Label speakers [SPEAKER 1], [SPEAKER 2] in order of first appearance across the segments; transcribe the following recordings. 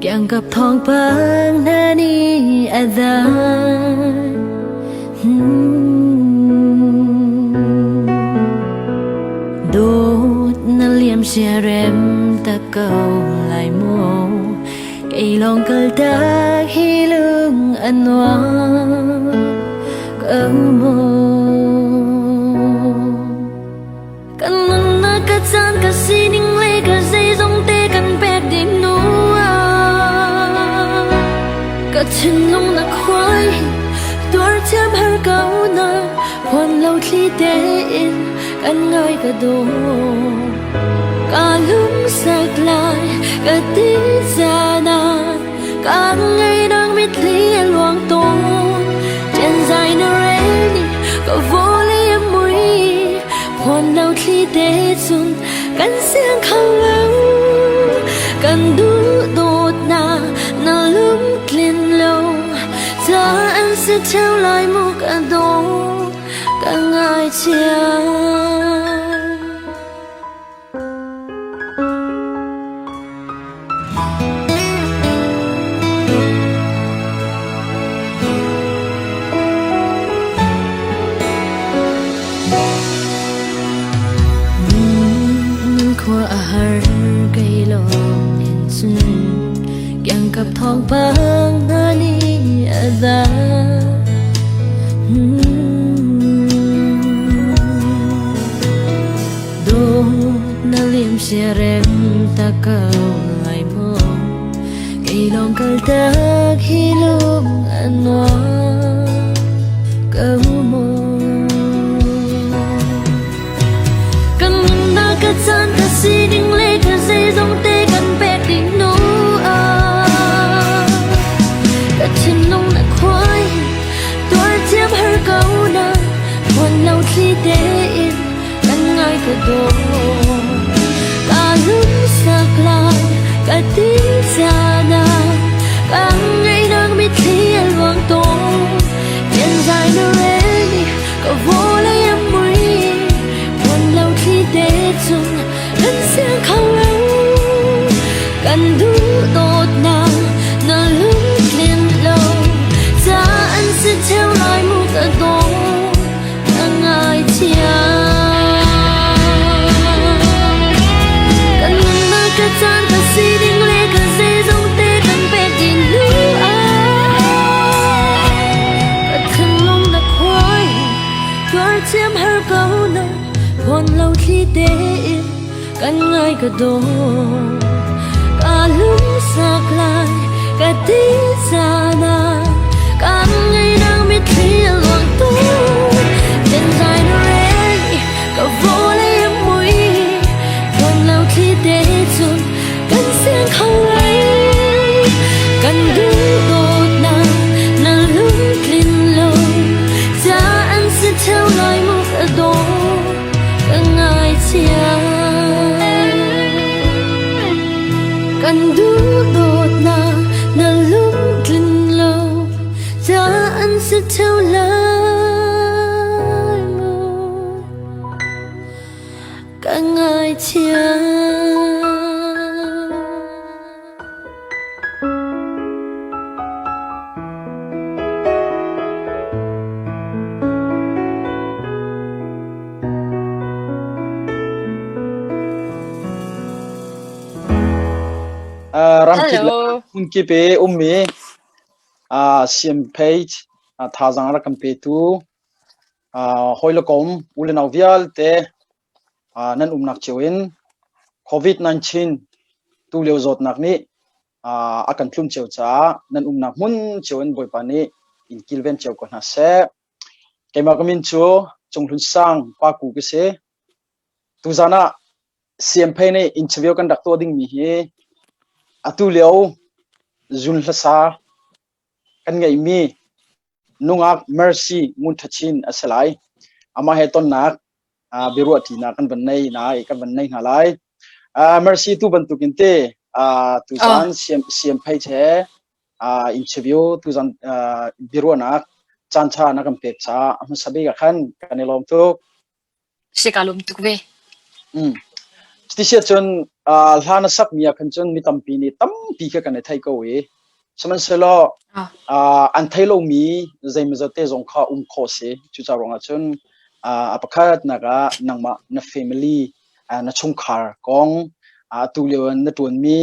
[SPEAKER 1] Kiangkap thawngpang hna nih a dan. Dawt na liam siarem ta ko lai mu Kei lawng kal tak hi lung a nuam ko mu Kan nunnak ka caan ka sining le ka zeizong te kan pek dih hnu ah ka thinlung na khuai tuar thiam har ko na phuan lo thli tein kan ngai ka daw ka lungsak lai ka ti zan ah ka ngei nang mitthli a luang tawn Ṭen zai na rel ni ka vawlei a mui phuan lo thli te cun kan siang kho lo kan duh dawtnak na lungtlin lo ca an si ṭheo lai mu ka daw ka ngaichia. Khua a har kei lawng hin cun kiangkap thawngpang hna nih a dah. Dawt na liam siarem ta ko lai maw Kei lawng kal tak hi lung a nuam ko maw Kan nunnak ka caan ka sining le ka zeizong te kan pek ding hnu ah Ka thinlung na khuai tuar thiam har ko na Buan lo thli tein kan ngai ka daw Ka lungsak lai ka ti caan ah Ka ngaihnak mitthli a luang tawn Tian zai na rel ni ka vawlei a mui Buan lo thli te cun kan siang kho lo Kan duh dawtnak na lungtlin lo Ca an si theo lai mu ka daw ka ngaithiam Kan nunnak ka caan ka sining le ka zeizong te kan pek dih hnu ah ka thinlung na khuai tuar thiam har ko na phuan lo thli tein kan ngai ka daw ka lungsak lai ka ti caan ah kan ngainang mitthli a luang tuk then zai na rel i ka vawlei a mui phuan lo thli te cun kan siang kho lai kan duh dawtnak na lungtlin lo ca an si theo lai mu ka daw ka ngaithiam Kan duh dawtnak na lungtlin lo ca an si theo lai mu ka ngaithiam.
[SPEAKER 2] Ramkip le
[SPEAKER 3] Hello.
[SPEAKER 2] hmunkip i ummi CM page thazaang rak kan petu hawi le kom u le nau vialte nan umnak cio in COVID-19 tu lio zawtnak nih a kan tlum cio caah nan umnak hmun cio in Bawipa nih in kilven cio ko hna seh. Keimah ka min cu Cung Hlun Sang Pa Ku ka si. Tuzan ah CMP nih interview kan rak tuah dingmi hi atu lio zun hlasa kan ngeihmi nungak Mercy Ngun Tha Chin a si lai. Amah he tonnak biaruahṭinak kan van nei na i kan van nei hna lai. Mercy tu bantukin te tuzan CMP he interview tuzan biaruahnak caan ṭha na kan pek caah a hmasa bik ah khan kan i lawm tuk.
[SPEAKER 3] Si ka lawm tuk ve.
[SPEAKER 2] Mm. Cuti cun hla na sakmi ah khan cun mi tampi nih tampi kha kan i thei ko i sihmanhsehlaw an thei lomi zeimawzat te zong kha um khawh si. Cucaah ruangah cun a pakhatnak ah nangmah na family na chungkhar kong atu lio na ṭuanmi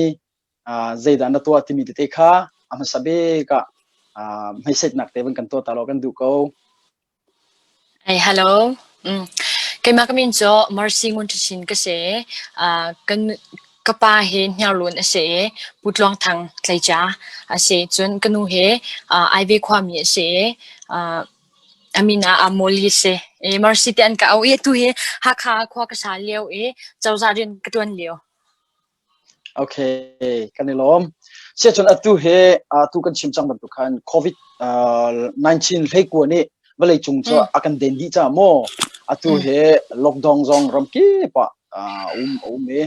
[SPEAKER 2] zeidah na tuah timi tete kha a hmasa bik ah hmaisetnak te van kan tuah ta law kan duh ko.
[SPEAKER 3] Hey, hello. Mm. Keimah ka min cu Mercy Ngun Ṭha ka si. Uh, kan ka pa hi Hniarlawn a si i Pu Tluang Thang tleicia a si. Cun ka nu hi uh, Aive khuami a si i uh, a min ah Amoli a si. E, Mercy te an ka auh i atu hi Hakha khua ka sa lio i cozah rian ka ṭuan lio.
[SPEAKER 2] Okay, kan i lawm. Siacun atu he atu kan chim cang bantuk khan COVID 19 hleikua nih vawleicung cu a kan den dih caah maw atu he lockdown zong ramkip ah um a um i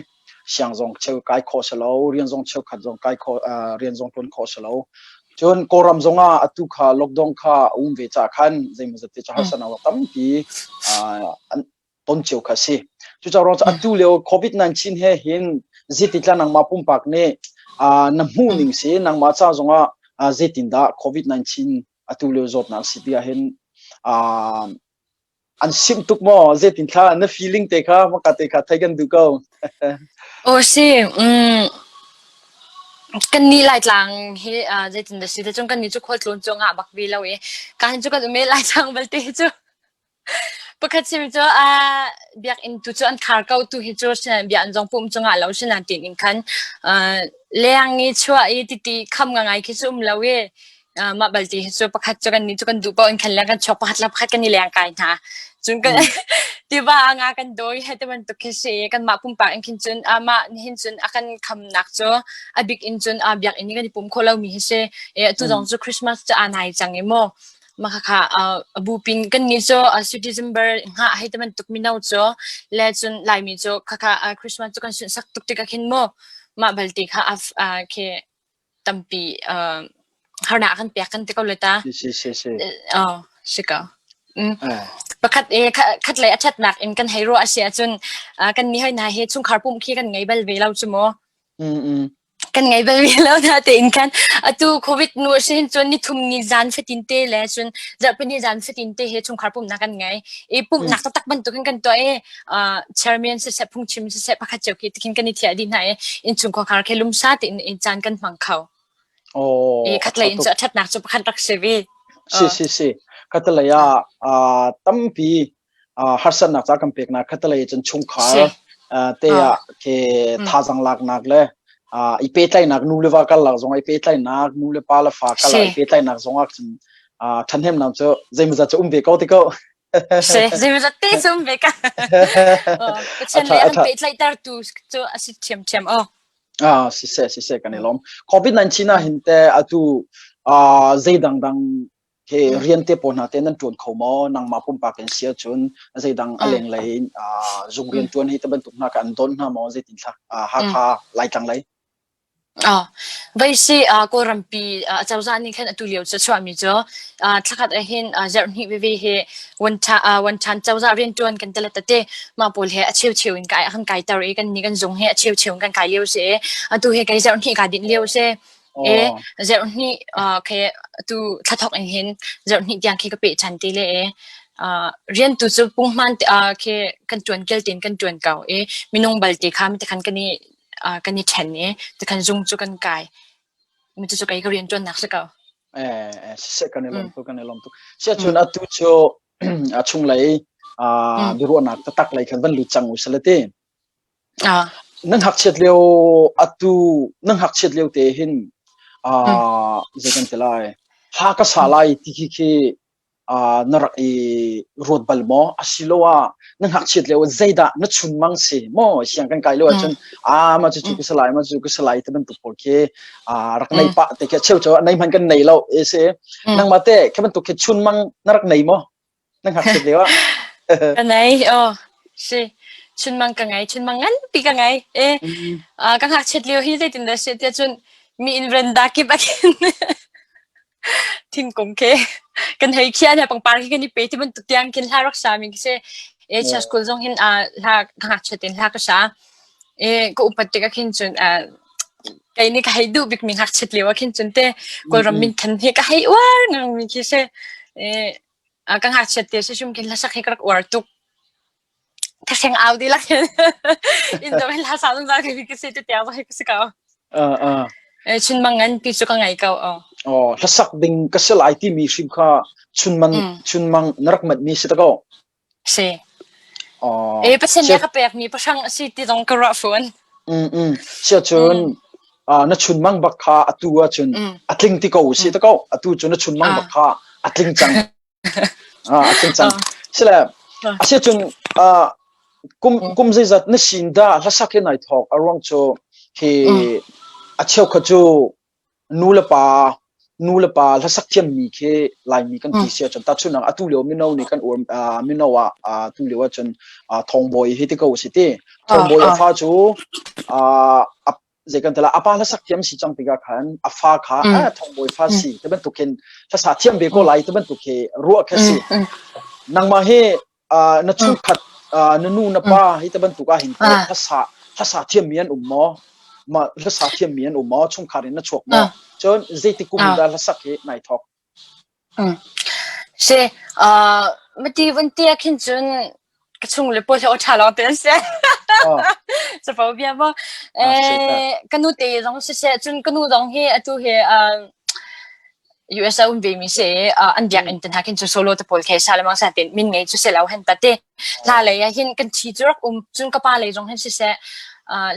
[SPEAKER 2] siang zong cheu kai khawh si lo, rian zong cheukhat zong kai khawh rian zong ṭuan khawh si lo. Cun Kawlram zong ah atu kha lockdown kha a um ve caah khan zeimawzat te cu harsatnak tampi an ton cio kha si. Cucaah ruang cu atu lio COVID-19 he hin zeititla nangmah pumpak nih na hmuh ning si nangmah ca zongah zeitindah COVID-19 atu lio zawtnak si ti ahhin an simh tuk maw zeitin thla na feeling te kha maka te kha thei kan duh ko.
[SPEAKER 3] Aw si mm kan nih Laitlang hi zeitin dah si te cun kan nih cu khualtlawn cu ngah bak ve lo i ka hin cu kan um i Laitlang belte hi cu Pakhat chim cu aa biakinn tu cu an khar ko tu hi cu biakinn zong pum cu ngah lo sinain tiin in khan leng i chuah i titi kham ngai khi cu um lo i mah balte hi cu pakhat cu kan nih cu kan duh paoh in khan leng kan chuak pakhat le pakhat kan i leng kai hna. Cun kan tiva ah nga kan dawi he ti bantuk khi si i kanmah pumpak in khin cun mah nihin cun a kan khamnak cu a bik in cun biakinn i kan i pum khawh lomi hi si. I atu zong cu Christmas cu aa nai cang i mu. Mah khakha a bupin kannih cu December hngah hei ti bantuk mino cu le cun Laimi cu khakha Christmas cu kan sunhsak tuk tikah khin mu mah balte kha khi tampi harnak a kan pek kan ti ko le ta.
[SPEAKER 2] Si si si.
[SPEAKER 3] Oh, si ko. Mm. Pakhat e khat lei a ṭhatnak in kan hei ruah a si ahcun kan nih hoi hna hi chungkhar pumh khi kan ngei bal ve lo cu mu.
[SPEAKER 2] Mm mm.
[SPEAKER 3] Kan ngei bal ve lo na tein khan atu covid nu a si hin cun nithum ni zan fatin te le cun zarhpini zan fatin te he chungkhar pumhnak kan ngei i pumhnak taktak bantukin kan tuah i chairman siseh phungchim siseh pakhat cio khi tikhin kan i thiah dih hna i innchungkhar khi lumsa tein in caan kan hmang kho
[SPEAKER 2] Oh,
[SPEAKER 3] i khatlei in cu a ṭhatnak cu pakhat rak si ve.
[SPEAKER 2] Si si si. Khatlei ah tampi harsatnak ca kan peknak khatalei cun chungkhar te ah ke thazang laknak le i pehtlaihnak nu le va karlak zong i pehtlaihnak nu le pa le fa karlak i pehtlaihnak zong ah cun ṭhahnemnak cu zeimawzat cu um ve ko ti ko.
[SPEAKER 3] Si, zeimawzat te cu um ve ka. Pathian le an pehtlaihtertu cu a si ṭhiamṭhiam aw.
[SPEAKER 2] Ah, siseh, siseh kan i lawm. COVID-19 ah hin te atu zei dangdang Hi rian te pawl hna te nan ṭuan kho maw? Nangmah pumpak in si ahcun zeidang a lenglei in zung rian ṭuan hi te bantuk hna kha an don hna maw? Zeitin thla? Hakha Laitlang lei.
[SPEAKER 3] Ah, veisi Kawlrampi acozah nih khan atu lio cu chuahmi cu thlakhat ah hin zarhhnih veve hi wanṭhan cozah rianṭuan kan ti le tete mah pawl he a cheucheu in kai kan kaiter i kan nih kan zung he a cheucheu in kan kai lio si i atu hi kei zarhhnih kaa dinh lio si. E zarhhnih khi tu thlathok in hin zarhhnih tiang khi ka peh ṭhan te le e rian tu cu punghman khi kan ṭuan kel tein kan ṭuan ko i minung balte kha mi tikhan kan i kan i ṭhen i tikhan zung cu kan kai. Mi cu kei ka rian ṭuannak si ko.
[SPEAKER 2] Eh, siseh kan i lawm tuk kan i lawm tuk. Siahcun atu cu a chunglei biaruahnak taktak lei khan van lut cang u sila ti. Nan ngakchiat lio atu nan ngakchiat lio te hin zei kan ti lai hla ka sa lai ti khi khi na rak i ruat bal maw asiloah na ngakchiat lio zeidah na chunmang si maw siang kan kai lio ahcun a ma cu cu ka sa lai ma cu ka sa lai ti bantuk pawl khi rak nei pah te khi cheu cu nei hman kan nei lo e si nangmah te khi bantuk khi chunmang na rak nei maw Na ngakchiat lio ah?
[SPEAKER 3] Ka nei, oh, si. Chunmang ka ngei, chunmang nganpi ka ngei. E, uh, ka ngakchiat lio hi zeitin dah si tiah cun mi inn veranda kip ah khin thingkung khi kan hei khian he pangpar khi kan i pe ti bantuk tiang khin hla rak sa mi khi si. E, chia school zong hin uh, hla ka ngakchiat in hla ka sa. I ka upat tikah khin cun kei nih ka hei duh bikmi ngakchiat lio ah khin cun te Kawlram minthan hi ka hei uar ngang khi si. I ka ngakchiat te si hrim khin hlasak hi ka rak uar tuk. Thaseng au dihlak hin inn dawh hin hla sa zungzal khi ka si ti tiang zong hi ka si ko. Chunmang ngan pi cu ka ngei ko.
[SPEAKER 2] Oh, hlasak ding ka si lai timi hrim kha chunmang chunmang na rak manh mi si ta ko.
[SPEAKER 3] Si. E Pathian nih a ka pekmi pahrang a si ti zong ka ruah fawn.
[SPEAKER 2] Mm mm. Sia cun na chunmang bak kha atu ahcun a tling ti ko si ta ko. Atu cu na chunmang bak kha a tling cang. A tling cang. Sile asia cun kum kum zeizat na sin dah hlasak hi nai thawk a ruang cu hi a cheukhat cu nu le pa nu le pa hlasak thiammi khi Laimi kan ti si ahcun tahchunhnak atu lio mino nih kan uar mino ah atu lio ahcun Thawngbawi hi ti ko si ti Thawngbawi a fa cu zei kan tala a pa hlasak thiam si cang tikah khan a fa kha a Thawngbawi fa si ti bantuk khin hlasa thiam ve ko lai ti bantuk khi ruah kha si nangmah hi na chungkhat na nu na pa hi te bantuk ah hin hlasa hlasa thiammi an um maw ma hlasa thiammi an um maw chungkhar in na chuak maw cun zeiti kum dah hlasak hi nai thawk
[SPEAKER 3] Si mati vun ti ah khin cun ka chung le pawl hi aw ṭha lawng te an si. Capo bia maw? Ka nu te zong siseh cun ka nu zong hi atu hi US a um ve mi si an biakinn te hna khin cu solo te pawl khi sa lemang sa tin min ngei cu si lo hen ta te hla lei ah hin kan thi cu rak um cun ka pa lei zong hin siseh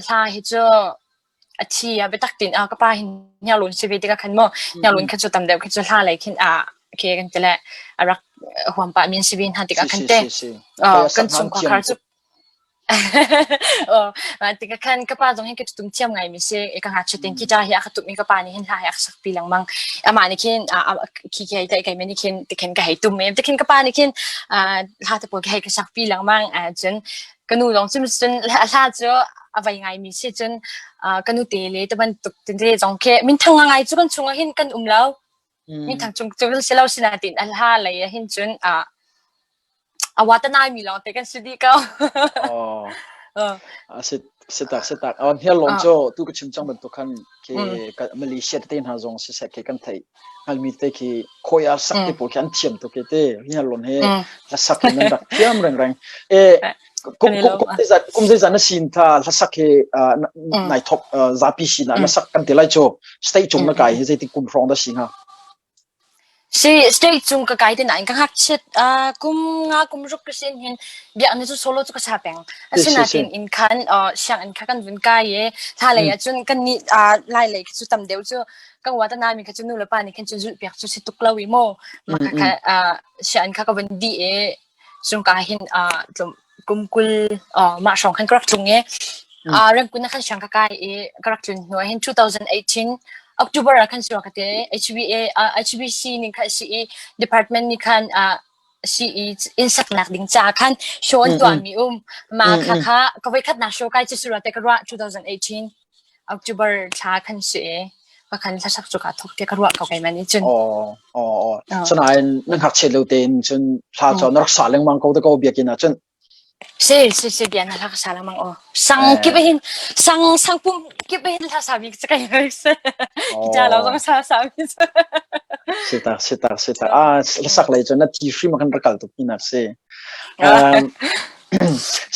[SPEAKER 3] hla hi cu a thi a biatak tin a ka pa hin hniarlawn si ve tikah khan maw hniarlawn kha cu tam deuh khi cu hla lei khin a ke kan ti le a rak huam pah mi an si ve hna tikah khan te kan chungkhar cu Tikah khan ka pa zong hi ka tum thiam ngaimi si. Ka ngakchia tein guitar hi a ka tum i ka pa nih hin hla hi a ka sakpi lengmang. Amah nih khin khi khi hei keimah nih khin tikhin ka hei tum i tikhin ka pa nih khin hla te pawl ka hei ka sakpi lengmang. Cun ka nu zong cun cun hla cu a vei ngaimi si. Cun ka nu te le te bantuk te zong khi minthang ngai cu kan chungah hin kan um lo. Minthang chung cu si lo sinain a hla lei ah hin cun A watanai mi lawng te kan si dih ko.
[SPEAKER 2] Oh. A si si tak si tak. On hial lawng cu tu ka chim cang bantuk khan khi Malaysia te hna zong si seh khi kan theih hngalmi te khi khoi a sak te pawl khi an thiam tuk te hial lon he hla sak in nan rak thiam reng reng. E kum kum kum zeizat kum zeizat na sin tha hla sak he nai thok zapi sin ah na sak kan ti lai chu state chung na kai hi zeitik kum hrawng da si hnga?
[SPEAKER 3] Si stage cung ka kai te nain ka ngakchiat kum nga kum ruk ka sin hin biakinn cu solo cu ka sa peng. Asinain in khan sianginn kha kan vun kai i thla lei ah cun kan nih lai lei cu tam deuh cu kan wa ta nami kha cu nu le pa nih khan cun zulh piak cu si tuk lo i mu mah kha kha sianginn kha ka vun dih i Sungka hin kum 20 mah hrawng khan ka rak tlung i Rengkun ah khan siang ka kai i ka rak tlun hnu ah hin 2018 October ah khan siang ka te HBA HBC ning kha si i department nih khan CE inn saknak ding ca khan show an tuahmi um ma kha kha ka voikhatnak show kai cu sura te ka ruah 2018 October thla khan si i ka khan hlasak cu ka thok te ka ruah ko keimah nih cun.
[SPEAKER 2] Aw aw aw. Sanain na ngakchiat lo tein cun hla cu na rak sa lengmang ko te ko biakinn ah cun.
[SPEAKER 3] Si si si bia na hla ka sa lengmang aw. Sang kip hin sang sang pum kip hin hla sa mi ka kai se. Kita lo zong sa sa mi.
[SPEAKER 2] Si tak si tak si tak. Ah hlasak lei cun na thi hrim kan rak kal tuk ti nak si.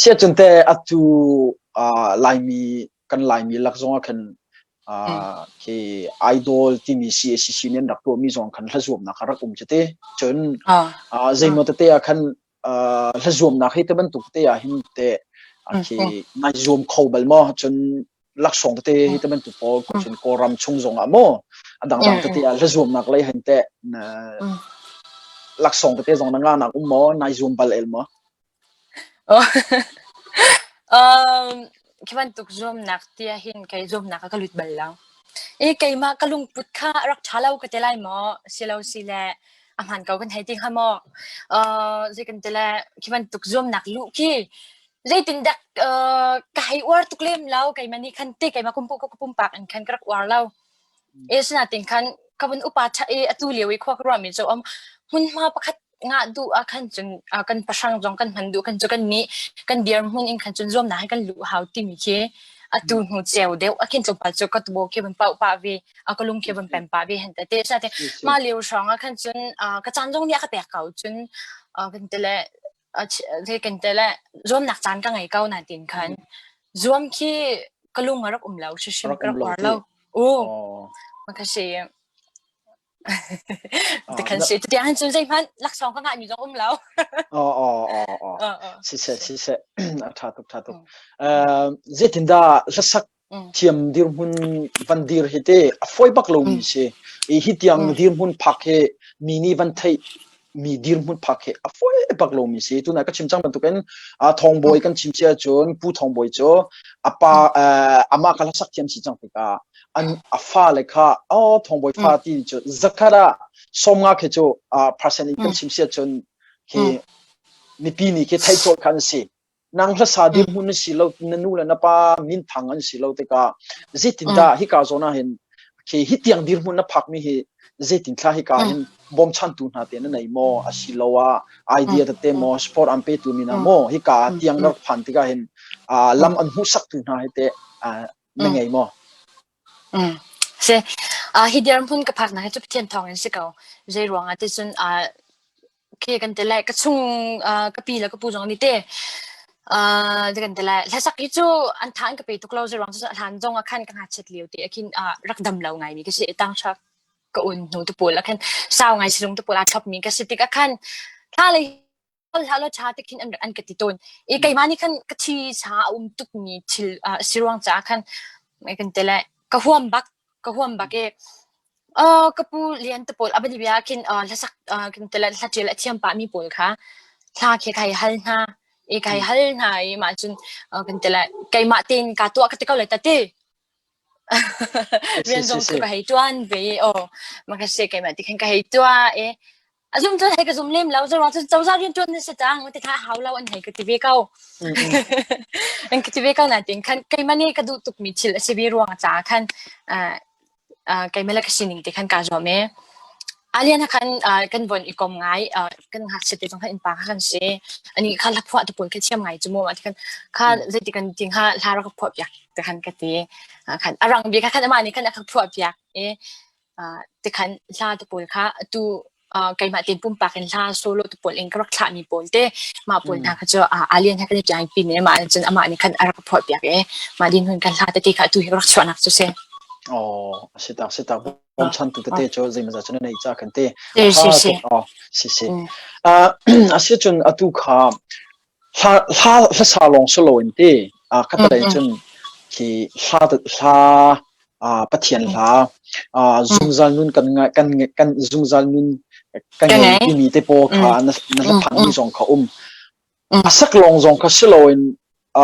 [SPEAKER 2] Sia cun te atu Laimi kan Laimi lak zong ah khan khi idol timi CACC nih an rak tuahmi zong khan hlazuamnak a rak um cu te. Cun zeimaw tete ah khan hlazuamnak hi te bantuk te ah hin te khi nai zuam kho bal maw? Cun laksawng tete hi te bantuk pawl cun Kawlram chung zong ah maw a dangdang tete ah hlazuamnak lei hin te laksawng tete zong na ngah nak um maw? Nai zuam bal el maw?
[SPEAKER 3] Khi bantuk zuamnak ti ahhin kei zuamnak ah ka lut bal lo. I keimah ka lungput kha a rak ṭha lo ka ti lai maw? Silo sile a hmaan ko kan hei ti hnga maw? Zei kan ti le khi bantuk zuamnak luh khi zeitindah ka hei uar tuk lem lo keimah nih khan ti keimah ka pumpak in khan ka rak uar lo. Asinain khan ka vun upa ṭha i atu lio i khua ka ruahmi cu um hmunhma pakhat. ngah duh ah khan cun kan pahrang zong kan hman duh khan cu kan nih kan dirhmun in khan cun zuamnak hi kan luh hau timi khi atu hnu ceu deuh a khin tlawmpal cu ka tubo khi van pauh pah ve a ka lung khi van pem pah ve han te te sa te ma lio hrawng ah khan cun ka caan zong nih a ka pek ko cun kan te le the kan te le zuamnak caan ka ngei ko na tin khan zuam khi ka lung a rak um lo hrim ka rak war lo u ma ka si Ti kan si. Tiang hin cun zeihmanh laksawng ka ngahmi zong um lo.
[SPEAKER 2] Aw aw aw aw. Siseh siseh a ṭha tuk ṭha tuk. Zeitindah hlasak thiam dirhmun van dir hi te a fawi bak lomi si. I hi tiang dirhmun phak hi mi nih van theih mi dirhmun phak hi a fawi bak lomi si. Tunah ka chim cang bantukin Thawng Bawi kan chim cia cun Pu Thawng Bawi cu a pa amah kha hlasak thiam si cang tikah an a fale kha oh thongbawi fa ti cu zakhat ah 50 khi cu percent in kan chim sia cun khi mipi nih khi theih cawlh kha an si nang hlasa dirhmun na si lo na nu le na pa min thang an si lo tikah zeitindah hika zawn ah hin khi hi tiang dirhmun na phak mi hi zeitin thla hika hin bawmchantu hna te na nei maw asiloah idea tete maw support an pe tu mi na maw hika tiang na phan tikah hin lam an hmuhsak tu hna hi te na ngei maw?
[SPEAKER 3] Mm. Si. Uh, hi dirhmun ka phak nak hi cu Pathian thawng in si ko. Zei ruang ah ti cun uh, khi kan ti lai ka chung uh, ka pi le ka pu zong nih te uh, kan ti lai hlasak hi cu an tha an ka pe tuk lo zei ruang cu hlan zong ah khan ka ngakchiat lio te ah khin uh, rak dam lo ngai mi ka si tang tha ka un hnu te pawl ah khan sau ngai silung te pawl aa thlop mi ka si tik ah khan thla lei hlah law ṭha te khin an an ka ti tawn. I keimah nih khan ka thi sa a um tukmi thil a si ruang caah khan kan ti le ka huam bak ka huam bak i ka pu lian te pawl a bani bia khin hlasak kan ti le hla ṭial a thiam pah mi pawl kha hla khi kai hal hna i kai hal hna i mah cun kan ti le keimah tein ka tuah ka ti ko lai ta ti. Rian zong cu ka hei ṭuan ve i aw mah ka si keimah ti khan ka hei tuah i A zum cun hei ka zum lem lo zeruang cun cozah rian ṭuan na si cang ti kha hau lo an hei ka ti ve ko. An ka ti ve ko nain khan keimah nih ka duh tukmi thil a si ve ruang caah khan keimah le ka sining te khan kaa zuam i Alian khan kan von i kom ngai kan ngakchia te zong khan innpa kha kan si ani kha hla phuah te pawl kha thiam ngai cu mu ti khan kha zeiti kan ti hnga hla rak ka phuah piak ti khan ka ti khan a rang bik kha khan amah nih khan a ka phuah piak i Tikhan hla te pawl kha atu keimah tein pumpak in hla solo te pawl in ka rak thlahmi pawl te mah pawl hna kha cu alien he kan i ṭiang pin i mah cun amah nih khan a rak phuah piak i mah din hun kan hla tete kha atu hi ka rak chuahnak cu si.
[SPEAKER 2] Oh, a si tak si tak bawmchantu tete cu zeimawzat cu na nei ca kan ti.
[SPEAKER 3] Si si.
[SPEAKER 2] Oh, si si. A si cun atu kha Hla hla hlasa lawng si loin ti khatalei cun khi hla hla Pathian hla zungzal nun kan kan kan zungzal nun ka ngei timi te pawl kha na na hlaphanmi zong kha um. A sak lawng zong kha si loin a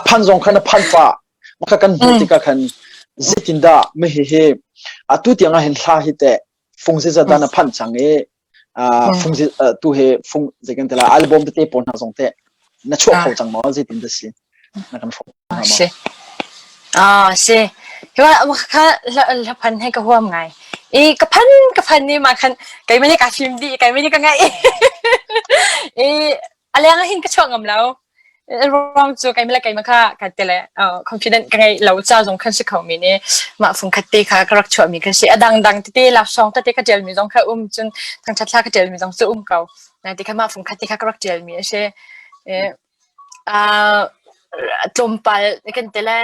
[SPEAKER 2] phan zong kha na phan pah. Maka kan hmuh tikah khan zeitindah hihi atu tiang ah hin hla hi teh fung zeizat dah na phanh cang i fung tu he fung zei kan ti lai album tete pawl hna zong teh na chuah kho cang maw zeitin dah si na kan hrawm hnga maw
[SPEAKER 3] Si. Ah, si. Hi kha hla phan he ka huam ngai. I ka phan ka phan ni ma khan keimah nih ka fim dih keimah nih ka ngaih. I a leng ah hin ka chuak ngam lo. Ruang cu keimah le keimah kha ka ti le confident ka ngei lo ca zong khan si kho mi nih mah fung khat te kha ka rak chuah mi kan si. A dangdang tete laksawng tete ka ṭial mi zong kha um cun thangṭhat hla ka ṭial mi zong cu um ko. Nai ti kha mah fung khat te kha ka rak ṭial mi a si. Tlawmpal kan ti le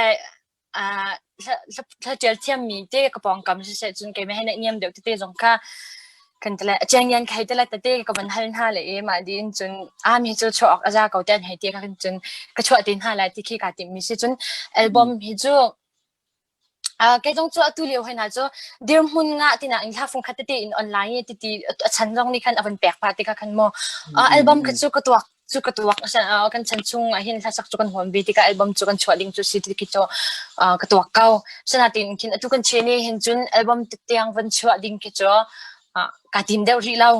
[SPEAKER 3] Thla ṭial thiammi te ka pawngkam siseh cun keimah he naihniam deuh tete zong kha kan ti lai. A ciangian khai te lai tete ka van hal hna le i mah dih in cun ah mi cu chuah awk a za ko te an hei ti kha cun ka chuah te hna lai ti khi kaa timhmi si. Cun album hi cu kei zong cu atu lio hoi hna cu dirhmun ngah tinak in hla fungkhat tete in online i titi a chan zong nih khan a van pek pah tikah khan maw album kha cu ka tuak cu ka tuak kan chan chung ah hin hlasak cu kan huam ve tikah album cu kan chuah ding cu si ti khi cu ka tuak ko sinain khin atu kan che ni hin cun album tiang van chuah ding khi cu ka tim deuh rih lo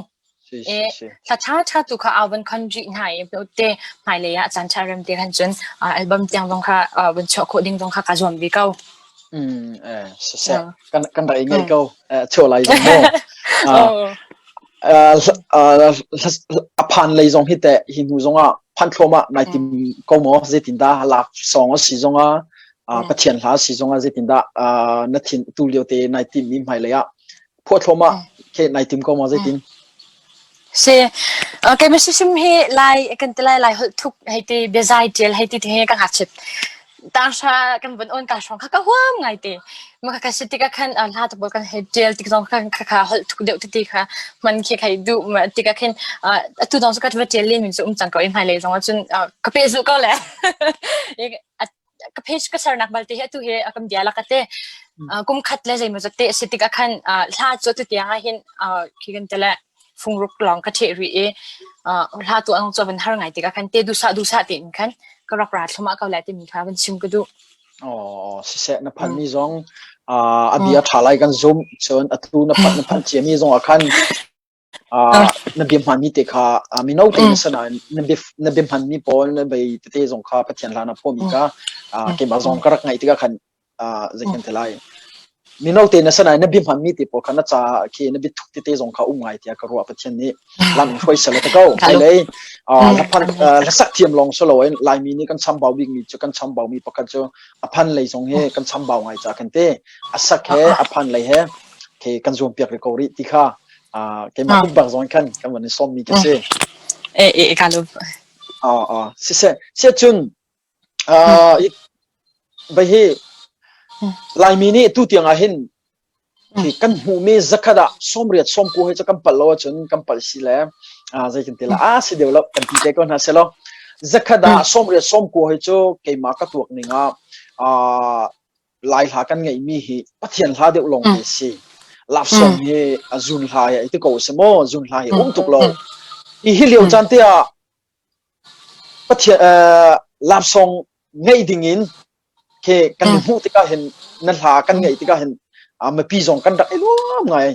[SPEAKER 3] e hla tha tha tu kha au van khon rih hna i te hmailei ah caan tha rem te khan cun album tiang zong kha van chuah khawh ding zong kha ka zuam ve ko
[SPEAKER 2] Mm, eh, siseh, kan kan rak i ngaih ko. Eh, chuah lai zong mu. A phan lei zong hi teh hi hnu zongah phan thluahmah nai tim ko maw? Zeitindah lak song a si zongah Pathian hla si zongah zeitindah na thin tu lio te nai tim mi hmailei ah phuah thluahmah ke nai tim ko maw zeitin?
[SPEAKER 3] Si, keimah hrimhrim hi Lai kan ti lai, Lai holh thuk hei ti, biazai ṭial hei ti ti hi ka ngakchit. Tanghra kan vun awn ka hrawng kha ka huam ngai te. Mah kha si tikah khan hla te pawl kan hei ṭial tik zong khan kha kha holh thuk deuh tete kha hman khi khai duh ma tikah khin atu zong cu ka va ṭial len mi cu um cang ko i hmailei zong ah cun ka pehzulh ko le. Ka page ka sernak balte hi atu hi a kan bia lak ate kum khat le zeimaw zat te a si tikah khan hla cu atu tiang ah hin khi kan tele fungruk lawng ka ṭheh rih i hla tu ang cu van har ngai tikah khan te dusa dusa tein khan ka rak ra thlumah ko lai timi kha van chim ka duh.
[SPEAKER 2] Oh, siseh na phan mi zong a bia ṭha lai kan zum cun atu na phan na phan cia mi zong ah khan na bia hmanmi te kha mino te na si nain na bia na bia hmanmi pawl na bei tete zong kha Pathian hla na phuahmi kha keimah zong ka rak ngaih tikah khan zei kan ti lai mino te na si nain na bia hmanmi te pawl kha na ca khi na bia thuk tete zong kha um ngai tiah ka ruah Pathian nih lam in hruai sel te ko hmailei hlaphan hlasak thiam lawng si loin Laimi nih kan chambau bikmi cu kan chambau mi pakhat cu a phan lei zong hi kan chambau ngai ca kan ti a sak he a phan lei he khi kan zuam piak rih ko rih ti kha keimah pumpak zong khan kan van i sawmmi ka si.
[SPEAKER 3] E e ka lo.
[SPEAKER 2] Ah ah siseh siah cun bai hi Laimi nih tu tiang ah hin khi kan hmuhmi zakhat ah sawmriat sawmku he cu kan palh lo ahcun kan palh si le zei kan ti la a si deuh lo kan ti te ko hna selaw zakhat ah sawmriat sawmku he cu keimah ka tuak ning ah Lai hla kan ngeihmi hi Pathian hla deuh lawng te si. Love song hi a zun hla hi ti ko si maw zun hla hi um tuk lo. Hi hi lio caan te ah Pathian love song ngeih ding in ke kan hmuh tikah hin na hla kan ngeih tikah hin mipi zong kan rak i nuam ngai.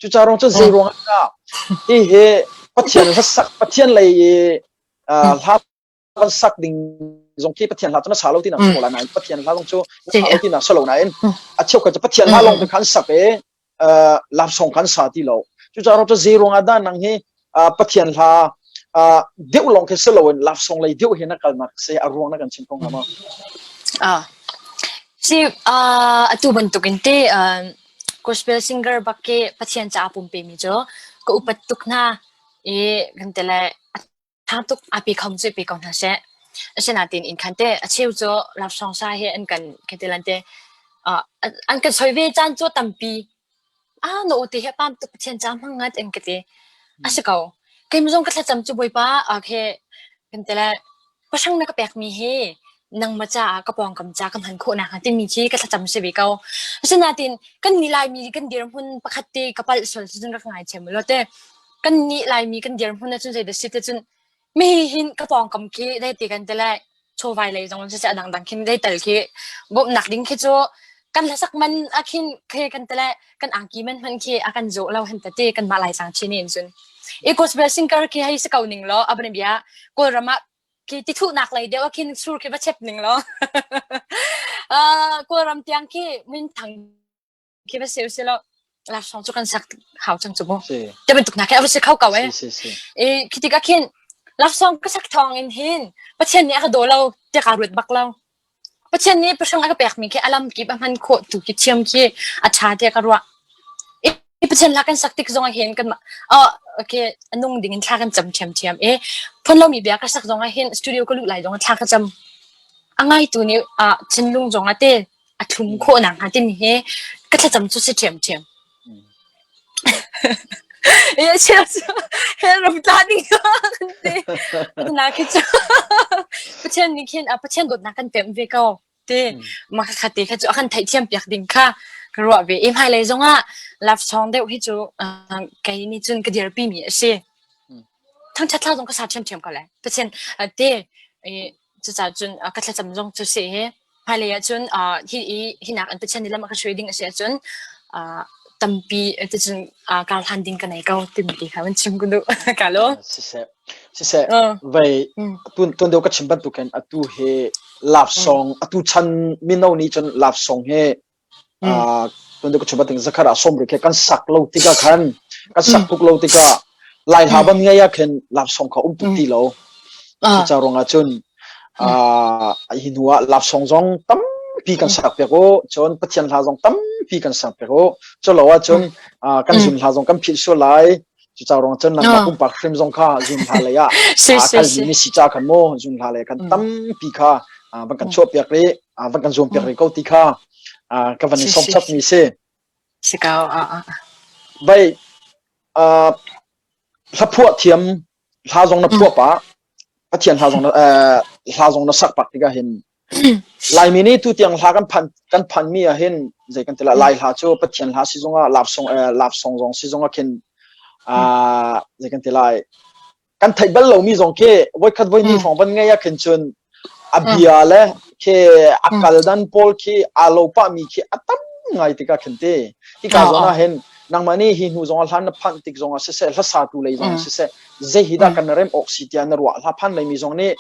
[SPEAKER 2] Cucaah ruang cun zei ruang ah hi hi Pathian hla sak Pathian lei hla kan sak ding zong khi Pathian hla cu na sa lo tinak si lai nain Pathian hla zong cu na sa lo tinak si lo nain a cheukhat cu Pathian hla lawng te khan sak i love song khan sa ti lo cucaah cu zei ruangah dah nang hi Pathian hla deuh lawng khi si loin love song lei deuh hi na kalnak si a ruang na kan chim kho hnga maw?
[SPEAKER 3] Ah si atu bantukin te gospel singer bak ke Pathian ca pumpe mi cu ka upat tuk hna i kan te le Ṭha tuk aa pe kho cu i pe ko hna seh. Asinain inn khan teh a cheu cu laksawng sa he an kan khetilan te uh, an kan soi ve caan cu tampi. Ah, na aw te hi a pam tuk Pathian ca hmang ngat an ka ti. A si ko. Keimah zong ka thlacam cu Bawipa okay kan ti le pahrang na ka pekmi hi nangmah caah ka pawngkam ca ka hman khawh nakhnga timi khi ka thlacam si ve ko. Asinain kan nih Laimi kan dirhmun pakhat te ka palh sual cun rak ngaithiam ulaw te kan nih Laimi kan dirhmun ahcun zeidah si te cun mi hin ka pawngkam khi dei te kan ti le chawvai lei zong siseh a dangdang khin dei tal khi bawmhnak ding khi cu kan hlasak man a khin khi kan ti le kan angki man hman khi a kan zawh lo hen te kan mah Lai tlang chin in cun i gospel singer khi hei si ko ning law a bia Kawlram ah khi tithuhnak lei deuh ah khin sur khi va chep ning law Kawlram tiang khi min thang khi va seu si lo laksawng cu kan sak hau cang cu mu te bantuk hna khi a va si kho ko eh i khi tikah khin laksawng ka sak thawng in hin Pathian nih a ka daw lo tiah kaa ruat bak lo Pathian nih pahrang a ka pekmi khi a lam kip a hman khawh tu khi thiam khi a ṭha tiah ka ruah i Pathian hla kan sak tik zong ah hin kan oh okay a nung ding in thla kan cam ṭhiamṭhiam i phun lomi bia ka sak zong ah hin studio ka luh lai zong ah thla ka cam a ngaitu nih ah thinlung zong ah te a thlum khawh nakhnga timi hi ka thlacam cu si ṭhiamṭhiam. Eh, chia cu he ram tla ding kan ti. Na khi cu Pathian nih khin Pathian dawtnak kan pemh ve ko ti mah kha te kha cu a kan theihthiam piak ding kha ka ruah ve. I hmailei zongah love song deuh hi cu kei nih cun ka dirpi mi a si. Thangṭhat thla zong ka sa ṭhiamṭhiam ko lai. Pathian te cucaah cun ka thlacam zong cu si hi hmailei ah cun hi i hinak an Pathian nih lam a ka hruai ding a si ahcun tampi ticun kar hlan ding ka nei ko timi ti kha van chim ka duh ka lo
[SPEAKER 2] siseh siseh vei tun tun deuh ka chim bantukin atu hi love song atu chan mino nih cun love song hi tun deuh ka chim bantukin zakhat ah sawmri khi kan sak lo tikah khan kan sak tuk lo tikah. Lai hla ban ngei ah khin love song kha um tuk ti lo. Cuca ruangah cun hi hnu ah love song zong tampi kan sak piak u. Cun Pathian hla zong tampi kan sak piak u. Culo ahcun kan zun hla zong kan philh sual lai. Cuca ruang cun nangmah pumpak hrim zong kha zun hla lei ah kalmi ni si ca khan mu zun hla lei khan tampi kha van kan chuah piak rih, van kan zuam piak rih ko ti kha ka van i sawm chap mi si.
[SPEAKER 3] Si ko.
[SPEAKER 2] Vai hla phuah thiam hla zong na phuah pah Pathian hla zong na hla zong na sak pak tikah hin Laimi nih tutiang hla kan phan kan phan mi ah hin zei kan ti la Lai hla cu Pathian hla si zongah love song love song zong si zongah khin zei kan ti lai kan theih bal lomi zong khi voikhat voihnih hrawng van ngei ah khin cun a bia le khi a kal dan pawl khi aa lo pah mi khi a tam ngai tikah khin ti hika zawn ah hin nangmah nih hi hnu zong ah hlan na phanh tik zong ah siseh hlasa tu lei zong ah siseh zei hi dah kan rem awk si tiah na ruah hla phan lei mi zong nih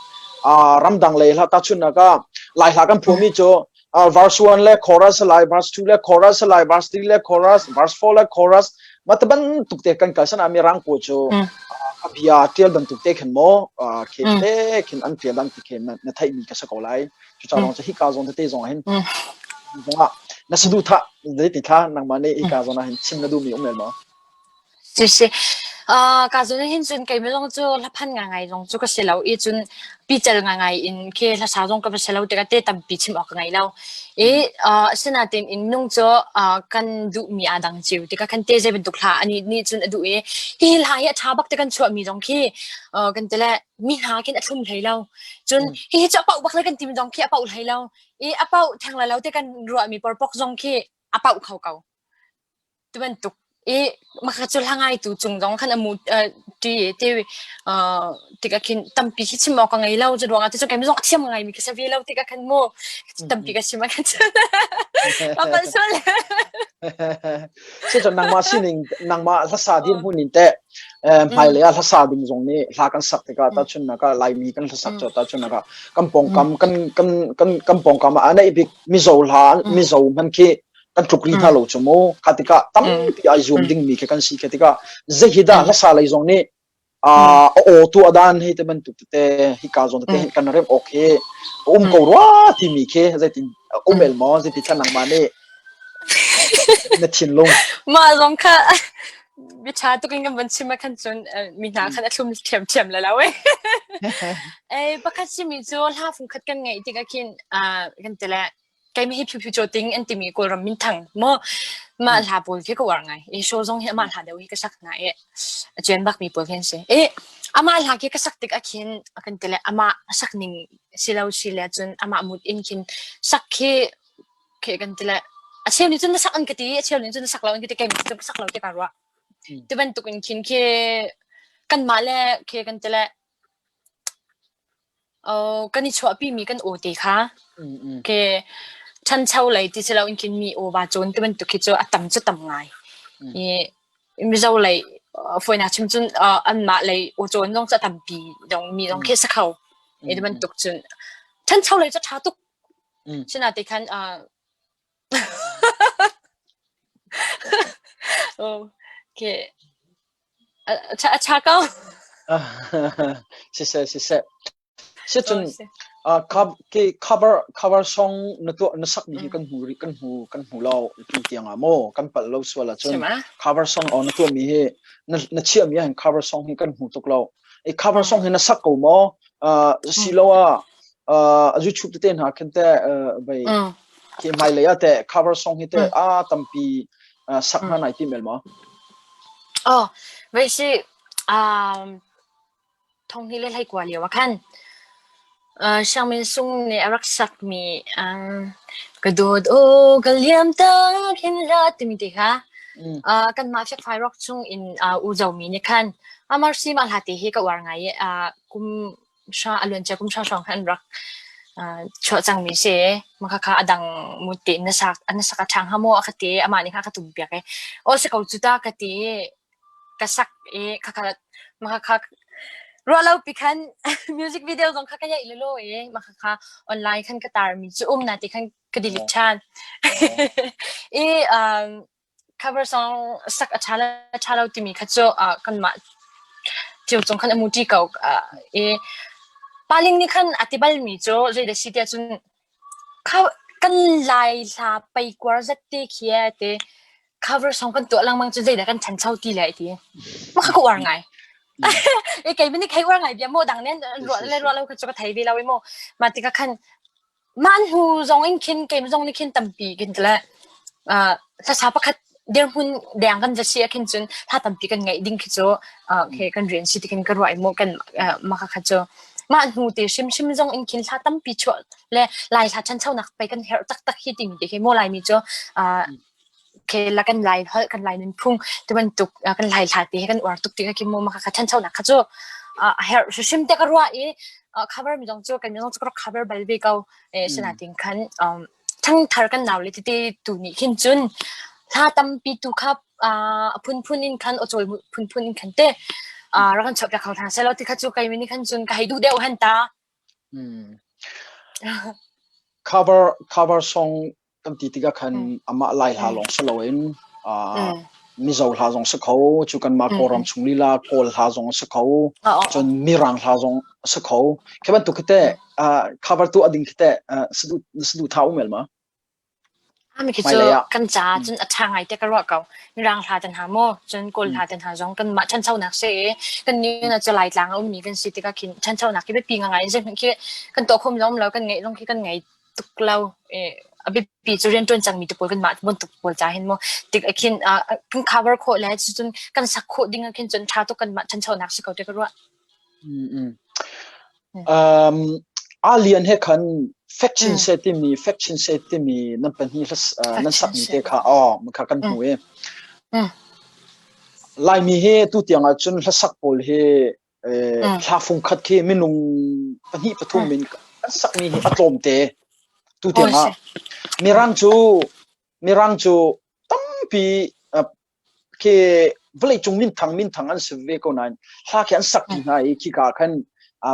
[SPEAKER 2] ramdang lei hla tahchunhnak ah lai hla kan phuahmi cu verse 1 le chorus lai verse 2 le chorus lai verse 3 le chorus verse 4 le chorus mah te bantuk te kan kal sana mi rang pawl cu a bia tial bantuk te khin mo khe te khin an tial dan ti khe na theih mi ka sa ko lai cu ca lawng cu hika zawn tete zong hin zongah na saduhthah zei ti thla nangmah nih hika zawn ah hin chim na duh mi um el maw
[SPEAKER 3] Siseh, kaa zawn ah hin cun keimah zong cu hlaphan ngaingai zong cu ka si lo i cun pical ngaingai in khi hlasa zong ka va si lo tikah te tampi chim awk ka ngei lo. I asinain in nung cu kan duhmi aa dang cio tikah khan te zei bantuk hla anih nih cun a duh i hihi hla hi a ṭha bak ti kan chuahmi zong khi kan ti le mi hna khin a thlum hlei lo. Cun hihi cu a pauh bak le kan timi zong khi a pauh hlei lo. I a pauh theng lai lo ti kan ruahmi porpok zong khi a pauh kho ko. Ti bantuk i maka cu hla ngaitu cung zong khan a mu ṭi i ti tikah khin tampi khi chim awk ka ngei lo cu ruangah ticun keimah zong a thiam ngaimi ka si ve lo tikah khan mu tampi ka chim ah khan cun ka palh sual.
[SPEAKER 2] Cucu nangmah sining nangmah hlasa dirhmun in teh hmailei ah hlasa ding zong nih hla kan sak tikah tahchunhnak ah Laimi kan hlasak cu tahchunhnak ah kan pawngkam kan kan kan kan pawngkam ah a neih bik Mizo hla Mizo hman khi kan tluk ri hna lo cu mu kha tikah tampi ai zuam dingmi khi kan si khi tikah zei hi dah hlasa lei zong nih a aw tu adan hei te bantuk tete hika zawn tete hin kan rem awk hi um ko rua timi khi zeitin um el maw zeiti thlan nangmah nih na thinlung
[SPEAKER 3] mah zong kha bia ṭha tuk in kan van chim ah khan cun mi hna khan a thlum ṭhiamṭhiam le lo eh. Eh pakhat simi cu hla fungkhat kan ngeih tikah khin kan ti le keimah hi Phyu Phyu Chaw Ting an timi Kawlram minthang maw mah hla pawl khi ka uar ngai. I show zong hi amah hla deuh hi ka sak hna i a cuan bakmi pawl khi an si. I amah hla khi ka sak tik ah khin a kan ti le amah sak ning si lo si le cun amah mood in khin sak khi khi kan ti le a cheu nih cun na sak an ka ti a cheu nih cun na sak lo an ka ti keimah cu ka sak lo ti ka ruah. Ti bantuk in khin khi kanmah le khi kan ti le Kan i chuahpimi kan aw te kha khi ṭhancho lei ti si loin khin mi aw va cawn ti bantuk khi cu a tam cu tam ngai. I Mizo lei fawinak chim cun anmah lei aw cawn zong cu a tampi dong mi zong khi a si kho. I ti bantuk cun ṭhancho lei cu a ṭha tuk. Sinain khan Okay. A ṭha ko.
[SPEAKER 2] Siseh siseh. Sicun cover cover song na tuah na sak mi hi kan hmu rih kan hmu kan hmu lo tu tiang ah maw kan palh lo sual ahcun cover song on na tuah mi hi na na chiah mi ah cover song hi kan hmu tuk lo. I cover song hi na sak ko maw? Si lo ah YouTube tete hna khin teh vei khi hmailei ah teh cover song hi teh a tampi sak hna nai tim el maw?
[SPEAKER 3] Oh, vei si um thong hi le hlei kua lio ah khan Siangmin Sung nih a rak sakmi ka dawt aw ka liam tak hin hlah timi te kha kanmah Fiakfai Rock chung in u zomi nih khan Amar si mah hla te hi ka uar ngai i kum hra a luancia kum hra hrawng khan an rak chuah cangmi si. Mah khakha a dang mut tein na sak na sak a ṭha hnga maw a ka ti i amah nih khan a ka tumpiak i aw si ko cu ta ka ti i ka sak i khakha mah khakha ruah lo pi khan music video zong kha ka yaih lelaw i mah khakha online khan ka tarmi cu um na ti khan ka delete ṭhan. I cover song sak a ṭha le ṭha lo timi kha cu kanmah. Cio cung khan a muṭi ko. I Paling nih khan a ti balmi cu zeidah si tiah cun kha kan Lai hla peikuar zat te khi ee ti cover song kan tuah lengmang cu zeidah kan ṭhancho ti le ti. Mah kha ka uar ngai. E kei nih khei uar ngai bia maw dang nen ruah le ruah lo kha cu ka thei ve lo i maw. Mah tikah khan Mah hnu zong in khin keimah zong nih khin tampi kan ti le hlasa pakhat dirhmun deng kan va si ah khin cun hla tampi kan ngeih ding khi cu khi kan rian si ti khin ka ruah i mu kan mah kha cu mah hnu te hrimhrim zong in khin hla tampi chuah le Lai hla ṭhanchonak pei kan herh taktak hi timi te khi maw Laimi cu khi la kan Lai holh kan Lai nunphung ti bantuk kan Lai hla te hi kan uar tuk ti kha khi mu mah kha ṭhanchonak kha cu a herh hrimhrim te ka ruah i cover mi zong cu kan zong cu ka rak cover bal ve ko sinain khan ṭhangthar kan nau le tete tu nih khin cun hla tampi tu kha a phunphun in khan aw cawi phunphun in khan te rak kan chuah piak kho hna selaw ti kha cu keimi nih khan cun ka hei duh deuh han ta.
[SPEAKER 2] Cover cover song kan ti tikah khan amah Lai hla lawng si loin Mizo hla zong si kho, cu kanmah Kawlram chung lila Kawl hla zong si kho, cun Mirang hla zong si kho. Khi bantuk khi teh cover tu a ding khi teh saduh tha um el ma?
[SPEAKER 3] Ami khi cu kan ca cun a ṭha ngai te ka ruah ko. Mirang hla ten ha maw, cun Kawl hla ten ha zong kanmah ṭhanchonak si i kan ni na cu Laitlang a ummi kan si tikah khin ṭhanchonak khi biapi ngai in zeihmanh khi kan tuah khom zong lo kan ngeih zong khi kan ngei tuk lo. A biapi cu rianṭuan cangmi te pawl kanmah bantuk pawl ca hin maw tik ah khin kan cover khawh le cucun kan sak khawh ding ah khin cun ṭha tuk kanmah ṭhanchonak si ko te ka ruah.
[SPEAKER 2] Um, Alian he khan fek chin se timi fek chin se timi nan pahnih nan sakmi te kha aw kha kan hmu i Laimi hi tu tiang ah cun hlasak pawl hi thla fung khat khi minung pahnih pathum in kan sakmi hi a tlawm te tu tiang ah mirang cu mirang cu tampi khi vawleicung minthang minthang an si ve ko nain hla khi an sak ti hna i khika khan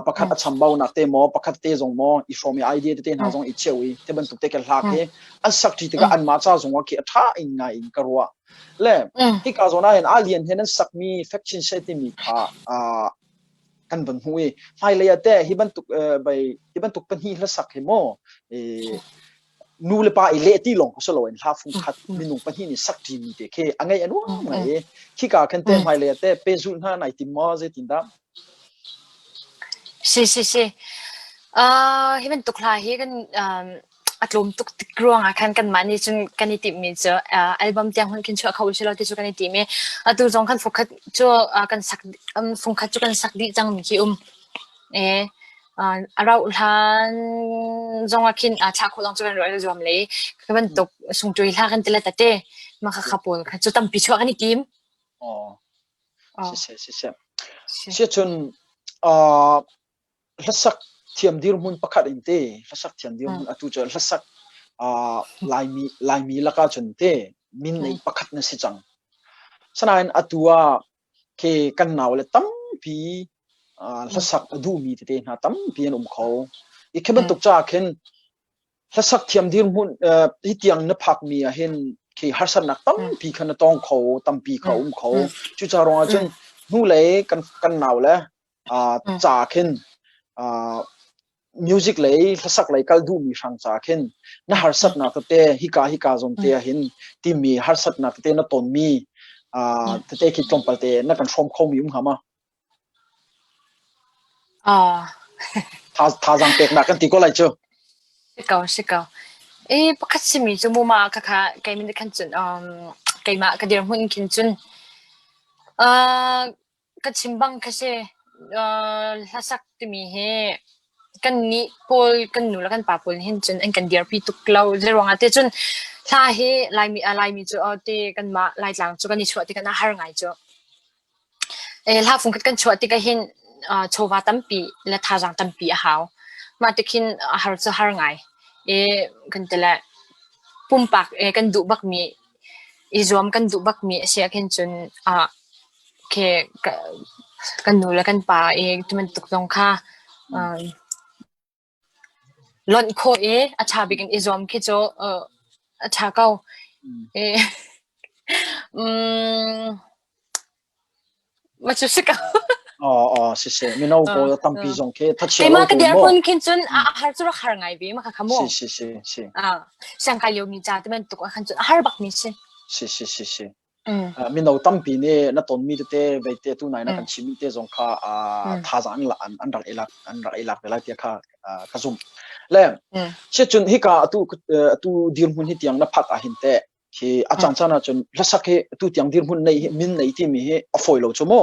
[SPEAKER 2] pakhat a chambaunak te maw pakhat te zong maw i hrawm i idea tete hna zong i cheu i te bantuk te ke hla khi an sak ṭi tikah anmah ca zong ah khi a ṭha in ngai in ka ruah le hika zawn ah hin alien he nan sakmi fek chin she timi kha kan van hmu i hmailei ah teh hi bantuk bai hi bantuk pahnih hlasak hi maw nu le pa i leh ti lawng si loin hla fung khat minung pahnih nih sak ṭimi te khi a ngeih a nuam ngai i khika khan te hmailei ah teh pehzulh hna nai tim maw zeitin dah
[SPEAKER 3] Si si si. Uh, hi bantuk hla hi kan um, a tlawm tuk tik ruangah khan kanmah nih cun kan i timhmi cu uh, album tiang hun khin chuah kho usih law ti cu kan i tim i atu zong khan fungkhat cu uh, kan sak um, fungkhat cu kan sak dih cangmi khi um. E, uh, a rauh hlan zong ah khin uh, thlah khawh zong cu kan ruah i zuam lei ka bantuk sungṭui hla kan ti le tate mah kha kha pawl kha cu tampi chuah kan i tim.
[SPEAKER 2] Oh. Siseh siseh. Siacun uh, hlasak thiam dirhmun pakhat in te hlasak thiam dirhmun atu cu hlasak uh, Laimi Laimi lakah cun te min nei pakhat na si cang. Sanain atu ah ke kan nau le tampi uh, hlasak a duhmi tete hna tampi an um kho. I khi bantuk ca khin hlasak thiam dirhmun hi tiang na phakmi ah hin khi harsatnak tampi kha na tong kho tampi kha um kho cuca ruangah cun hnulei kan kan nau le ca khin music lei hlasak lei kal duhmi hrang ca khin na harsatnak tete hika hika zawn te ah hin timi harsatnak tete na tonmi tete khi tlawmpal te na kan hrawm khomi um hnga ma
[SPEAKER 3] Ah.
[SPEAKER 2] Thazaang peknak kan ti ko lai cu.
[SPEAKER 3] Si ko, si ko. I pakhat simi cu mu ma khakha keimah nih khan cun um, keimah ka dirhmun khin cun uh, ka chim bang kha si uh, hlasak timi hi kan nih pawl kan nu le kan pa pawl hin cun an kan dirpi tuk lo zei ruangah te cun hla hi Laimi Laimi cu te kanmah Laitlang cu kan i chuah tikah a har ngai cu. Hla fungkhat kan chuah tikah hin chawva tampi le thazaang tampi a hau. Mah tikhin a har cu har ngai. I kan ti le pumpak kan duh bakmi i zuam kan duh bakmi a si ahkhin cun khi kan nu le kan pa i tibantuk zong kha Lonh khawh i a ṭha bik in i zuam khi cu a ṭha ko. Um, mah cu si ko.
[SPEAKER 2] Aw aw si si mino pawl tampi zong khi thachia
[SPEAKER 3] lo keimah ka dirhmun khin cun a har cu rak har ngai ve ma kha kha mu
[SPEAKER 2] si si si si
[SPEAKER 3] ah siangkai lio mi ca te bantuk ah khan cun a har bak mi si
[SPEAKER 2] si si si si mino tampi nih na tonmi tete veite tu nai na kan chimmi te zong kha thazaang an an rak ilak an rak ilak ve lai tiah kha ka zumh le cun hika atu atu dirhmun hi tiang na phak ah hin teh khi a caan caan ahcun hlasak hi tu tiang dirhmun nei hi min nei timi hi a fawi lo cu mu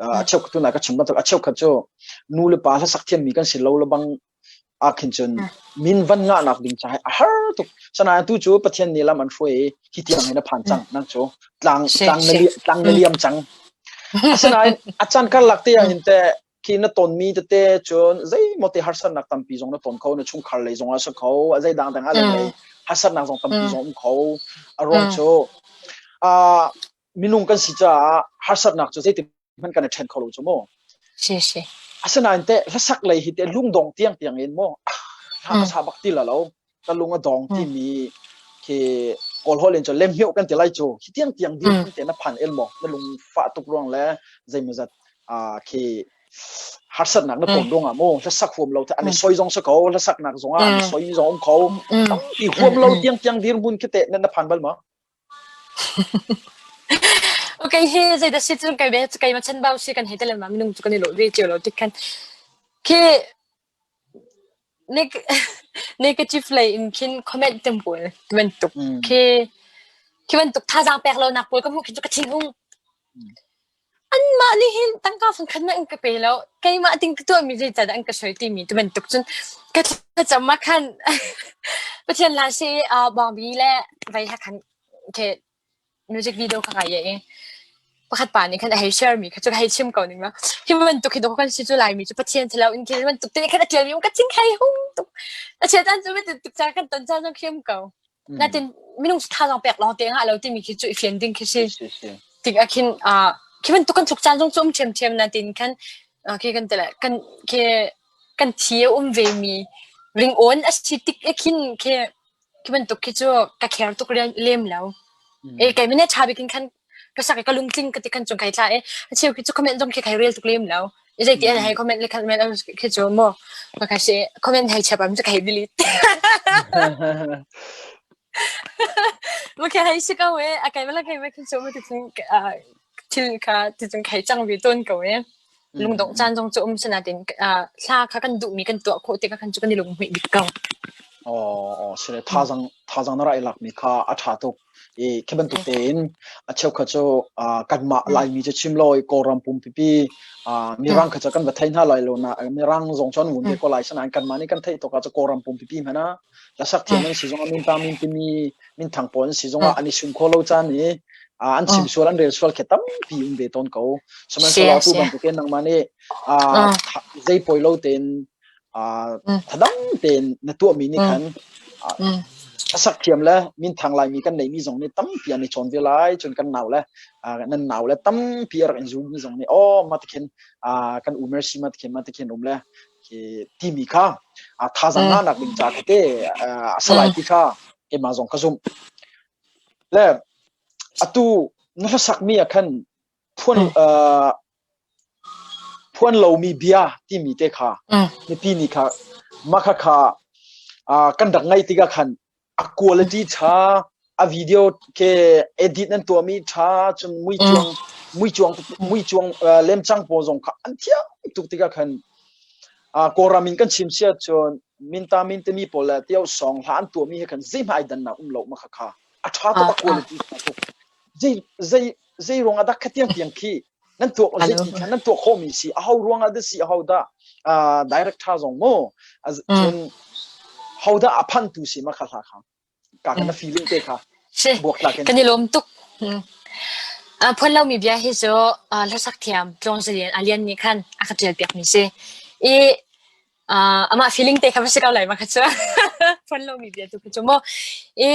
[SPEAKER 2] a cheukhat tu na ka chim bantuk a cheukhat cu nu le pa hlasak thiammi kan si lo le bang ah khin cun min van ngah nak ding ca a har tuk sanain tu cu Pathian nih lam an hruai i hi tiang hin a phan cang nang cu tlang tlang na tlang na liam cang asinain a caan karlak te ah hin te khi na tonmi tete cun zeimaw te harsatnak tampi zong na ton kho na chungkhar lei zong ah si kho a zei dang dang ah lei harsatnak zong tampi zong um kho a ruang cu minung kan si caah harsatnak cu zeitik hmanh kan i ṭhen kho lo cu mu
[SPEAKER 3] si si
[SPEAKER 2] asinain teh hlasak lei hi teh lungdong tiang tiang in mu hla ka sa bak ti la lo ka lung a dong timi khi kawl holh in cu lemhioh kan ti lai cu hi tiang tiang dir te na phan el maw na lung fah tuk ruang le zeimawzat khi harsatnak na ton ruang ah mu hlasak huam lo an i soi zong si ko hlasaknak zong ah an i soi zong um kho tampi huam lo tiang tiang dirhmun khi te na phan bal ma
[SPEAKER 3] Okay hi zeidah si cun kai ve kai ma chan bau si kan hei te le ma minung cu kan i lo ve cio lo tik khan khi Negative lei in khin comment tem pawl ti bantuk khi khi bantuk thazaang pek lonak pawl ka hmuh khi cu ka thinhung. Anmah nih hin tangka fangkhat hmanh an ka pe lo. Keimah ting ka tuahmi zeicahdah an ka soi timi ti bantuk cun ka thlacam ah khan Pathian hla si bawngbi le vei he khan khi music video kha kai i pakhat pa nih khan a hei share mi kha cu ka hei chim ko ning la hi bantuk hi dawh kan si cu Laimi cu Pathian si lo in khi bantuk te khan a tial mi um ka cing hei hung tuk a chia caan cu bantuk ca kan ton caan zong khi um ko natin minung thazaang pek lawng te ngah lo timi khi cu i fian ding khi si tik ah khin khi bantuk kan tluk caan zong cu um ṭhiamṭhiam natin khan khi kan tele kan khi kan thi a um ve mi ringawn a si tik e khin khi Khi bantuk khi cu ka kher tuk lem lo. E kei mene ṭha bik in khan ka sak i ka lungtling ka ti khan cung kai thla i a cheu khi cu comment zong khi kai rel tuk lem lo. I zei ti an hei comment le comment khi cu mo ka kai si comment hei chap am cu kai delete. Ma khi hei si ko e a kai mala kai ma khi cu ma ti cun thil kha ti cun kai cang ve tawn ko e. Lungdongh caan zong cu um sinain hla kha kan duhmi kan tuah khawh tikah khan cu kan i lunghmuih bik ko.
[SPEAKER 2] Aw, aw, sile thazang thazang na ra i lakmi kha a ṭha tuk. I khi bantuk tein a cheukhat cu kanmah Laimi cu chim lo i Kawlram pumpipi Mirang kha cu kan va thei hna lai lo na Mirang zong cu an vun ve ko lai sinain kanmah nih kan theih tuk ah cu Kawlram pumpipi hmanh ah hlasak thiam an si zong ah minta min timi minthang pawl an si zongah an i sum kho lo caan i an chim sual an rel sual khi tampi um ve tawn ko sihmanhsehlaw atu bantukin nangmah nih zei poi lo tein thadang tein na tuahmi nih khan a sak thiam le minthang laimi kan neimi zong nih tampi an i chawn ve lai cun kan nau le nan nau le tampi a rak in zulmi zong nih oh mah tikhin kan u mercy mah tikhin mah tikhin um le timi kha thazaang ngahnak ding ca kha te a salai ti kha keimah zong ka zumh. Le atu na hlasakmi ah khan phuan uh, phuan lomi bia timi te kha mipi nih kha mah kha kha uh, kan rak ngaih tikah khan a quality tha a video ke edit nan tuahmi tha cun mui cuang mui cuang mui cuang lemcang pawl zong kha an thiam tuk tikah khan Kawlram in kan chim sia cun minta min timi pawl le tiao song hla an tuahmi he khan zeihmah ai dannak um lo ma kha kha a tha tuk a quality tha tuk zei zei zei ruang ah dah khatiang tiang khi nan tuah zei ti khan nan tuah khawhmi si a ho ruang ah dah si a ho dah director zong mu cun ho dah a phan tu si ma kha hla kha ka kan na feeling te kha
[SPEAKER 3] Si, kan i lawm tuk. Phuan lomi bia hi cu hlasak thiam Tlawng Zalian Alian nih khan a ka ṭial piakmi si. I amah feeling te kha va si ko lai ma kha cu. Phuan lomi bia tu kha cu mu. I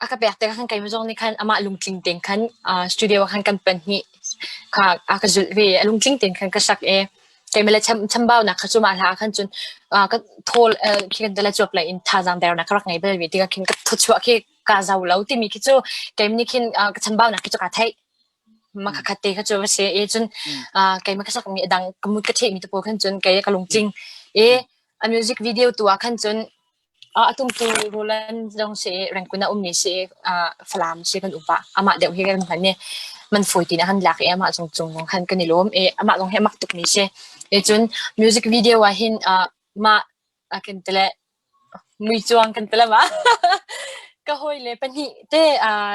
[SPEAKER 3] a ka pek tikah khan keimah zong nih khan amah lungtling tein khan studio ah khan kan pahnih kha a ka zulh ve i a lungtling tein khan ka sak i keimah le chambaunak kha cu mah hla ah khan cun ka thawl khi kan tala cuap lei in thazaang dernak ka rak ngei bal ve tikah khin ka thawchuah khi kaa zo lo timi khi cu keimah nih khin ka chambaunak khi cu kaa theih. Ma kha khat te kha cu va si i cun keimah ka sakmi a dang ka mut ka thehmi te pawl khan cun kei ka lungtling. I a music video tu ah khan cun a tumtu Roland zong si i Rangoon ah ummi si i Falam si kan upa. Amah deuh hi kan hman i man fawi tiin a kan lak i amah zong cung zong khan kan i lawm i amah zong hi a mak tukmi si. I cun music video ah hin mah kan tile muicuang kan tile ma ka hawile pahnih te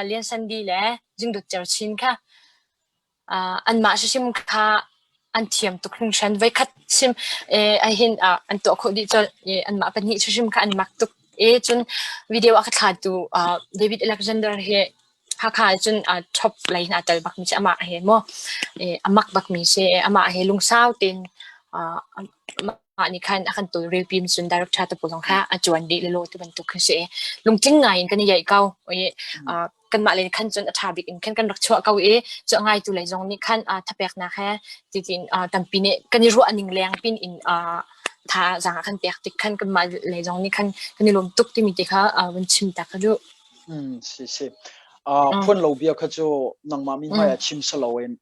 [SPEAKER 3] Lian Sandi le Jingdut Cer Chin kha anmah hrimhrim kha an thiam tuk hringhran. Voikhat chim ahhin an tuah khawh dih colh i anmah pahnih hrimhrim kha an mak tuk i cun video a ka thlatu David Alexander hi Hakha ah cun top lei in aa tel bakmi si amah he maw a mak bakmi si. Amah he lungsau tein Mah nih khan a kan tawlrelpi cun director te pawl zong kha a ṭuan dih lelaw ti bantuk khi si i lungtling ngai in kan i iaih ko i kanmah lei khan cun a ṭha bik in khan kan rak chuah ko i cu a ngaitu lei zong nih khan thapeknak he titiin tampi nih kan i ruah ning leng pin in thazaang a kan pek tik khan kanmah lei zong nih khan kan i lawm tuk timi te kha vun chim ta ka duh.
[SPEAKER 2] Si si. Phuan lo bia kha cu nangmah mi hmai ah chim si loin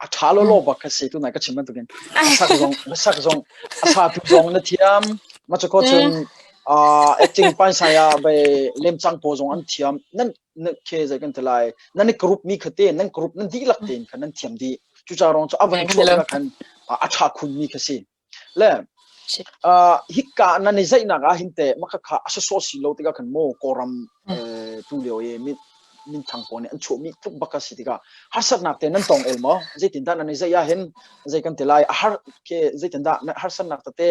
[SPEAKER 2] a ṭha lawlaw bak kha si tunai ka chim bantukin a sak zong a sak zong a satu zong na thiam ma cu ko cun acting paisai ah bei lemcang pawl zong an thiam nan ke zei kan ti lai nan i group mi kha te nan group nan dihlak tein khan nan thiam dih cuca rong cu a van chuah khan a ṭha khun mi kha si Le hika nan i zeihnak ah hin teh makhakha a sawsawh si lo tikah khan maw Kawlram tu lio i minthang pawl nih an chuahmi tluk bak a si tikah harsatnak te nan tong el maw? Zeitindah nan i zeih ah hin zei kan ti lai a har ke zeitindah harsatnak tete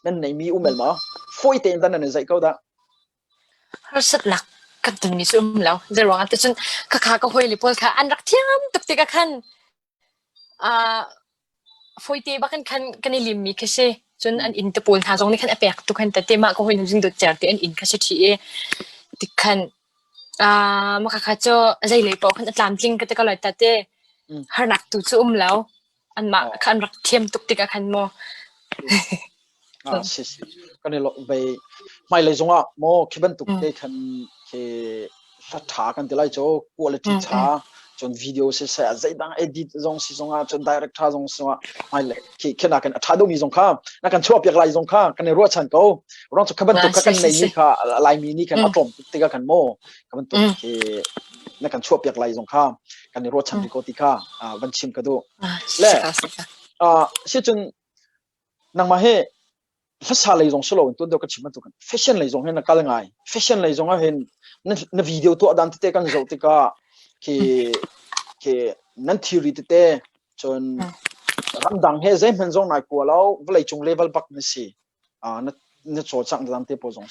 [SPEAKER 2] nan neihmi um el maw? Fawi tein dah nan i zeih ko dah?
[SPEAKER 3] Harsatnak kan tonmi cu um lo. Zeiruang ah ticun khakha ka hawile pawl kha an rak thiam tuk tikah khan Fawite bak in khan kan i limmi khi si. Cun an inn te pawl hna zong nih khan a pek tuk han tete mah ka hawinu zing dawt cer te an inn kha si ṭhi i tikhan mah khakha cu zeilei paoh khan a tlamtling ka ti ko lai tate. Harnak tu cu um lo. Anmah kha an rak thiam tuk tikah khan maw.
[SPEAKER 2] Ah, si si. Kan i bei hmailei zongah maw khi bantuk te khan khi hla ṭha kan ti lai cu quality ṭha cun video siseh zeidang edit zong si zongah cun direct ṭha zong si zongah hmailei khi khi nakin a ṭha deuhmi zong kha na kan chuahpiak lai zong kha kan i ruahchan ko. Ruang cu kha bantuk kha kan neimi kha Laimi nih khan a tlawm tuk tikah khan maw kha bantuk khi na kan chuahpiak lai zong kha kan i ruahchan rih ko ti kha van chim ka duh. Le si cun Nangmah hi hlasa lei zong si loin tuan deuh ka chim bantuk fashion lei zong hin na kal ngai. Fashion lei zong ah hin na, na video tuah dan tete kan zoh tikah khi khi nan thilri tete cun ramdang he zeihmanh zong nai kua lo vawlei cung level bak na si. Uh, na na cawlcangh dan te pawl zong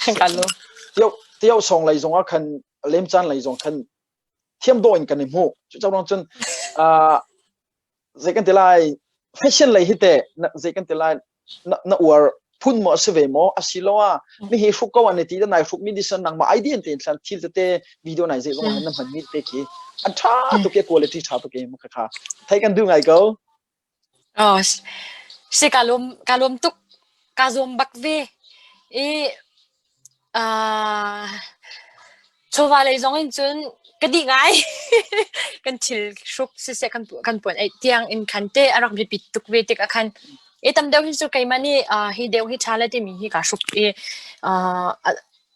[SPEAKER 2] tio tio song lei zong ah khan lemcaan lei zong khan thiam dawh in kan i hmuh. Cu ruang cun uh, zei kan ti lai fashion lei hi teh zei kan ti lai na, na uar phun maw a si ve maw asiloah mi hi hruk ko an ti da nai hruk mi disan nangmah idea te thlan thil tete video nai zei zong na hman mi te khi an tha tuk ke quality tha tuk ke kha kha thei kan du ngai ko
[SPEAKER 3] Oh si ka lawm ka lawm tuk ka zuam bak ve i Chawva lei zong in cun ka dih ngai. Kan thil hruk siseh kan kan puan eih tiang in khan te a rak biapit tuk ve tikah khan i tam deuh hi cu keimah nih uh, hi deuh hi ṭha le timi hi kaa hruk i uh,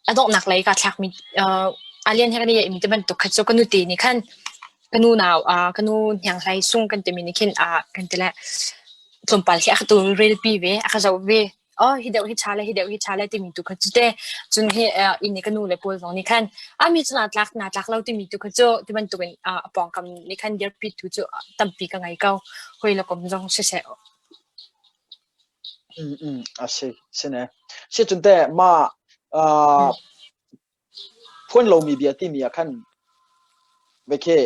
[SPEAKER 3] a donghnak lei kaa thlakmi uh, alien he kan i mi te bantuk kha cu ka nute nih khan ka nu nau uh, ka nu hniang hlei sung kan timi nih khin uh, kan ti le tlawmpal khi a ka tawlrelpi ve a ka zoh ve oh hi deuh hi ṭha le hi deuh hi ṭha le timi tu kha cu te cun hi inn i ka nu le pawl zong nih khan a mi cu naa tlak naa tlak lo timi tu kha cu ti bantukin a pawngkam nih khan dirpi tu cu tampi ka ngei ko hoi le kom zong siseh
[SPEAKER 2] Mm mm a si sine si cun te ma phuan lomi bia timi ah khan vekhe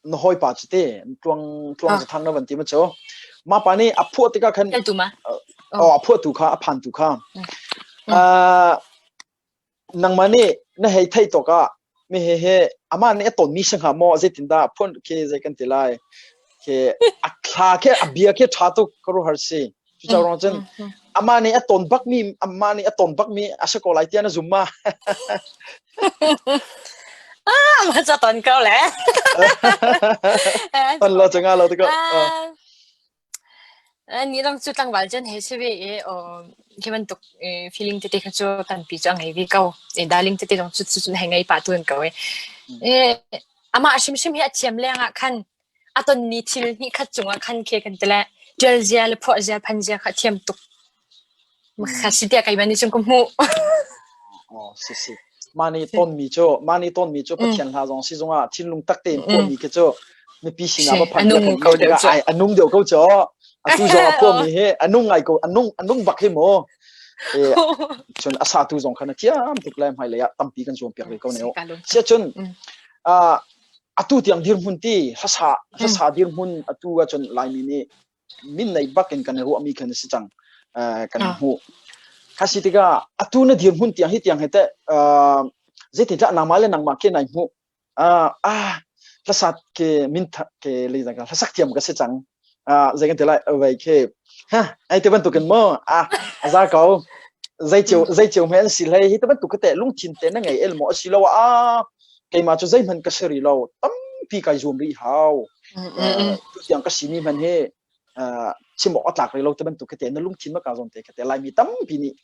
[SPEAKER 2] na hawipa cu te tluang tluang zathang na van ti ma cu ma pa nih a phuah tikah khan oh a phuah tu kha a phan tu kha nangmah nih na hei theih tawk ah mi he he amah nih a ton mi si hnga maw zeitindah phun khi zei kan ti lai khi a thla khi a bia khi ṭha tuk ka ruah har si Cucaah ruang cun amah nih a ton bakmi amah nih a ton bakmi a si ko lai tiah na zum ma?
[SPEAKER 3] Ah, mah ca ton ko le.
[SPEAKER 2] Ton lo cu nga lo ti ko.
[SPEAKER 3] Ni dang cu tlangval cun he si ve i khi bantuk feeling tete kha cu tampi cu a ngei ve ko. Darling tete zong cu cun hei ngei pah tawn ko. Amah hrimhrim hi a thiam leng ah khan a tonmi thil hnih khat cungah khan khi kan ti le ṭial zia le phuah zia phan zia kha a thiam tuk. Kha si tiah keimah nih cun ka hmuh.
[SPEAKER 2] Oh, si si. Mah nih tonmi cu mah nih tonmi cu Pathian hla zong si zongah thinlung tak tein phuahmi khi cu mipi sinah va phan
[SPEAKER 3] Anung ko deuh cu.
[SPEAKER 2] Ai anung deuh ko cu. Atu zong a phuahmi hi anung ngai ko anung anung bak hi mu. E cun a satu zong khan a thiam tuk le hmailei ah tampi kan zuam piak ve ko ne. Sia cun atu tiang dirhmun ti hlasa hlasa dirhmun atu ahcun Laimi nih min nei bak in kan i ruahmi khan a si cang kan hmuh. Kha si tikah atu na dirhmun tiang hi tiang he teh zeitindah nangmah le nangmah ke nai hmuh ah hlasak ke min ke le hlasak thiam ka si cang zei kan ti lai vei khi ha ai te bantukin maw ah a za ko zei cio zei cio hme an si hlei hi te bantuk te lungthin te na ngei el maw asi lo a keimah cu zeihmanh ka si rih lo tampi kai zuam rih hau tu tiang ka simi hman hi chim awk a tlak rih lo te bantuk te na lungthin ma ka zawn te te laimi tampi nih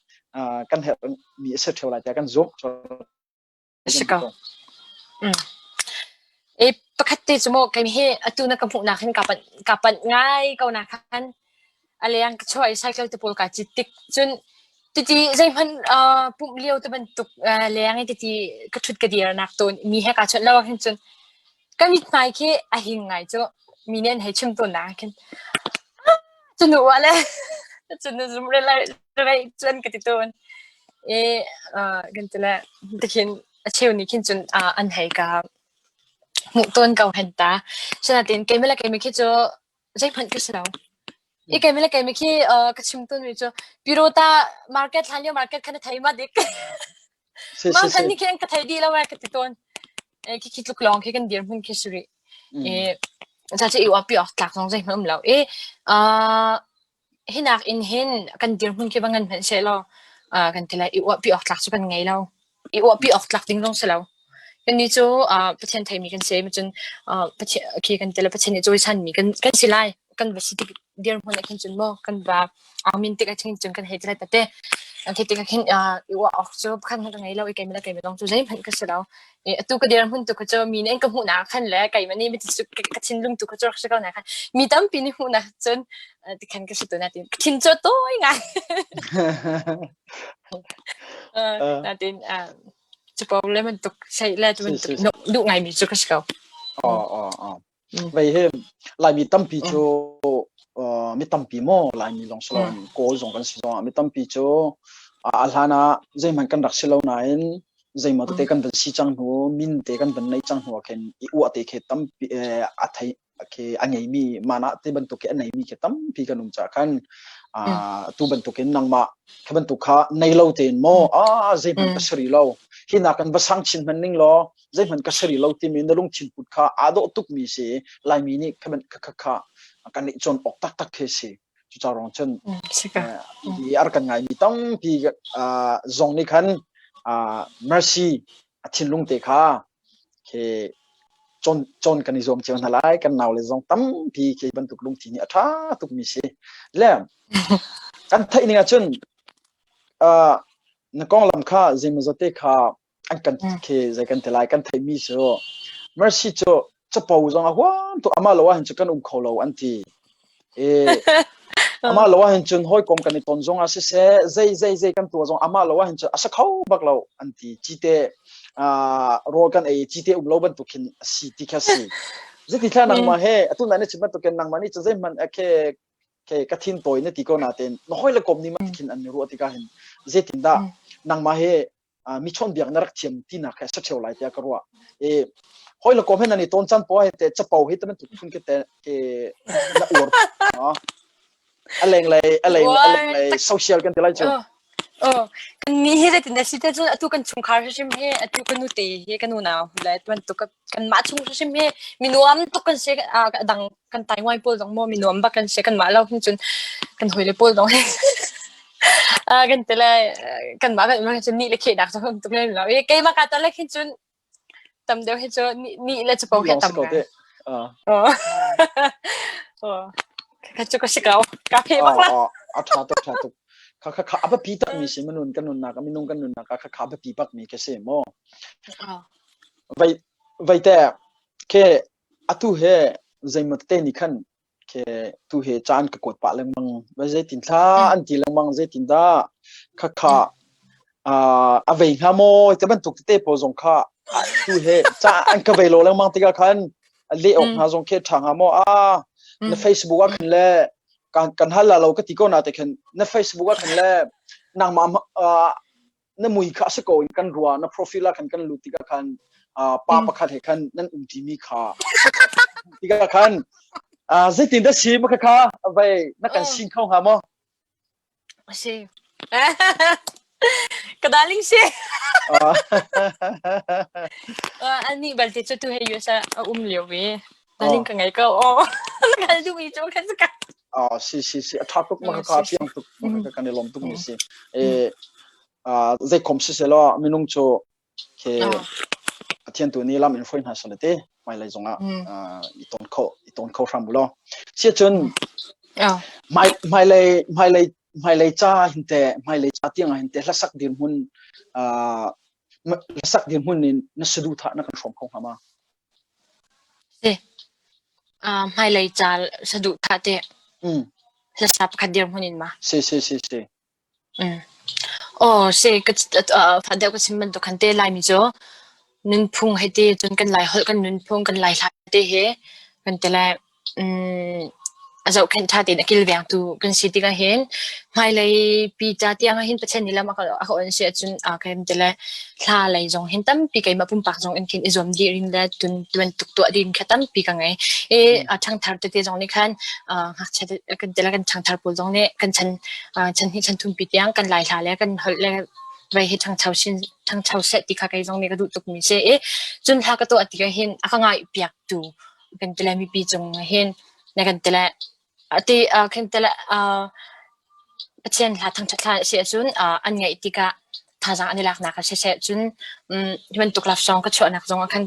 [SPEAKER 2] kan herh mi a si theo lai tiah kan zumh
[SPEAKER 3] Si ko. Mm. E pakhat te cu maw kei hi atu na ka hmuhnak hin ka panh ka panh ngai ko na khan a leng ka chuah i cycle te pawl ka cit tik cun titi zeihmanh uh, pumh lio te bantuk uh, leng i titi ka thut ka dir nak tawn mi he ka chawnh lo ah hin cun ka mithmai khi a hing ngai cu mi nih an hei chim tawn nak khin cu nu ah le cu nu zum re lai rei cun ka ti tawn i uh, kan ti le tikhin a cheu nih khin cun uh, an hei ka hmuh tawn ko hen ta sinatin keimah le keimah khi cu zeihmanh ka si lo i keimah le keimah khi uh, ka chim tawn mi cu Pirota market hlan lio market khan a thei ma dik
[SPEAKER 2] Si
[SPEAKER 3] Mah
[SPEAKER 2] si
[SPEAKER 3] khan
[SPEAKER 2] si.
[SPEAKER 3] nih khin ka thei dih lo eh ka ti tawn. Eh khi khi tluk lawng khi kan dirhmun khi si rih. Eh ca cu i uapi awk tlak zong zeihmanh um lo. Eh uh, hinak in hin kan dirhmun khi va ngan hmanh seh law uh, kan ti lai i uapi awk tlak cu kan ngei lo. I uapi awk tlak ding zong si lo. Kannih cu uh, Pathian theimi kan si cun uh, Pathian khi kan ti le Pathian nih cawisanmi kan kan si lai. Kan va si tik dirhmun ah khin cun maw kan va amin tik ah khin cun kan hei ti lai tate. An theih tik ah khin uh, i uah awk cu pakhat hmanh ka ngei lo i keimah le keimah zong cu zeihmanh ka si lo. I atu ka dirhmun tu kha cu mi nih an ka hmuhnak khan le keimah nih ka thinlung tu kha cu rak si ko na khan mi tampi nih hmuhnak cun tikhan ka si tu na tin ka thin cu tawi ngai. Natin cu problem bantuk sei le tu bantuk duh ngai mi cu ka si ko.
[SPEAKER 2] Oh oh oh. Vei hi Laimi tampi cu mi tampi maw Laimi lawng si loin Kawl zong kan si zongah mi tampi cu a hlan ah zeihmanh kan rak si lo nain zeimaw tete kan van si cang hnu min te kan van neih cang hnu ah khin i uah te khi tampi a thei khi a ngeimi manah te bantuk khi a neimi khi tampi kan um caah khan tu bantukin nangmah kha bantuk kha nei lo tein maw a zeihmanh ka si rih lo hi nakin va sang chin hmanh ning law zeihmanh ka si rih lo timi na lungthin put kha aa dawh tukmi si Laimi nih kha kha kha kan i cawn awk taktak khi si cucaah ruang cun hi ar kan ngaimi tampi zong nih khan mercy a thinlung te kha khi cawn cawn kan i zuam cio hna lai kan nau le zong tampi khi bantuk lungthin hi a ṭha tukmi si le kan theih ning ahcun na konglam kha zeimawzat te kha an kan khi zei kan ti lai kan theihmi cu Mercy cu capo zong a huam tuk amah lo ahhin cu kan um kho lo an ti i amah lo ahhin cun hawikom kan i ton zong ah siseh zei zei zei kan tuah zong amah lo ahhin cun a sa kho bak lo an ti cite rawl kan ei cite um lo bantuk khin a si ti kha si zeiti thla nangmah he atu na ni chim bantukin nangmah nih cu zeihmanh ke ke ka thin tawi na ti ko natein na hawi le kom nih ma khin an ruah tikah hin zeitindah nangmah he mi chawnhbiak na rak thiam tinak he sa ṭheo lai tiah ka ruah. I hawi le kom he nan i tawn caan poah he te capo hi te bantuk phun ke te ke na uar a lenglei a leng a lenglei social kan ti lai cu.
[SPEAKER 3] Oh, kan ni hi zeitin dah si te cun atu kan chungkhar hrim hi atu ka nu te hi ka nu nau le bantuk kan mah chung hrim hi mi nuam tuk kan si a dang kan taingwai pawl zong maw mi nuam bak kan si kan mah lo hin cun kan hawile pawl zong kan ti le kan mah kan cun ni le khehnak zong um tuk lem lo i keimah ka tal khin cun. Tam deuh hi cu ni le capo
[SPEAKER 2] Ni
[SPEAKER 3] he
[SPEAKER 2] lawng
[SPEAKER 3] tam
[SPEAKER 2] si ko
[SPEAKER 3] ngai.
[SPEAKER 2] teh. Ah.
[SPEAKER 3] Oh. Oh. Ka cu ka si ko. Ka phe bak
[SPEAKER 2] Ah,
[SPEAKER 3] la.
[SPEAKER 2] ah, a ṭha tuk, ṭha tuk. Kha kha kha a biapi takmi si minun kan nunnak ah minung kan nunnak ah kha kha a biapi bakmi ka si maw?
[SPEAKER 3] Oh.
[SPEAKER 2] Vai vai te ke atu he zeimaw tete nih khan ke tu he caan ka kuat pah lengmang vai zeitin thla an ti lengmang zeitin dah kha kha a vei hnga maw te bantuk tete pawl zong kha tu he ca an ka vei lo lengmang tikah khan leh awk hna zong khi ṭha hnga maw a na Facebook ah khan le kan kan hal la lo ka ti ko na te khan na Facebook ah khan le nangmah na mui kha a si ko in kan rua na profile ah khan kan lut tikah khan pa pakhat he khan nan um ṭimi kha tikah khan zeitin dah si ma kha vai na kan sin kho hnga maw
[SPEAKER 3] Si. Ka darling si. Ani balte cu tu he US ah a um lio ve. Darling ka ngai ko. Oh. Na kal duh mi cu kan ka.
[SPEAKER 2] Ah si si si a tha tuk ma ka piang tuk ma ka kan i lom tuk mi si. E zei kom si se lo minung cu ke Pathian tu nih lam in hruai hna seh te hmailei zongah i ton kho i ton kho hram u law. Sia cun hmailei hmailei hmailei ca hin te hmailei ca tiang ah hin te hlasak dirhmun hlasak dirhmun in na saduhthah na kan hrawm kho hnga ma?
[SPEAKER 3] Si. Hmailei ca saduhthah te hlasa pakhat dirhmun in ma?
[SPEAKER 2] Si si si si.
[SPEAKER 3] Aw si ka fa deuh ka chim bantuk khan te Laimi cu nunphung hei ti cun kan Lai holh kan nunphung kan Lai hla te hi kan ti lai a zohkhenh ṭha tein a kilvengtu kan si tikah hin hmailei pi ca tiang ah hin Pathian nih lam a ka a ka on si ahcun kan ti lai hla lei zong hin tampi keimah pumpak zong in khin i zuam dih rin le tun bantuk tuah ding kha tampi ka ngei. I a ṭhangthar tete zong nih khan ngakchia kan ti lai kan ṭhangthar pawl zong nih kan chan chan hnih chan thumpi tiang kan Lai hla le kan holh le vei hi ṭhangcho sin ṭhangcho seh ti kha kei zong nih ka duh tukmi si i cun hla ka tuah tikah hin a ka ngaih piaktu kan ti le mipi cung hin na kan ti le ati kan ti le Pathian hla thangṭhat hla si ahcun an ngaih tikah thazaang an i laknak ah siseh cun hi bantuk love song ka chuahnak zong ah khan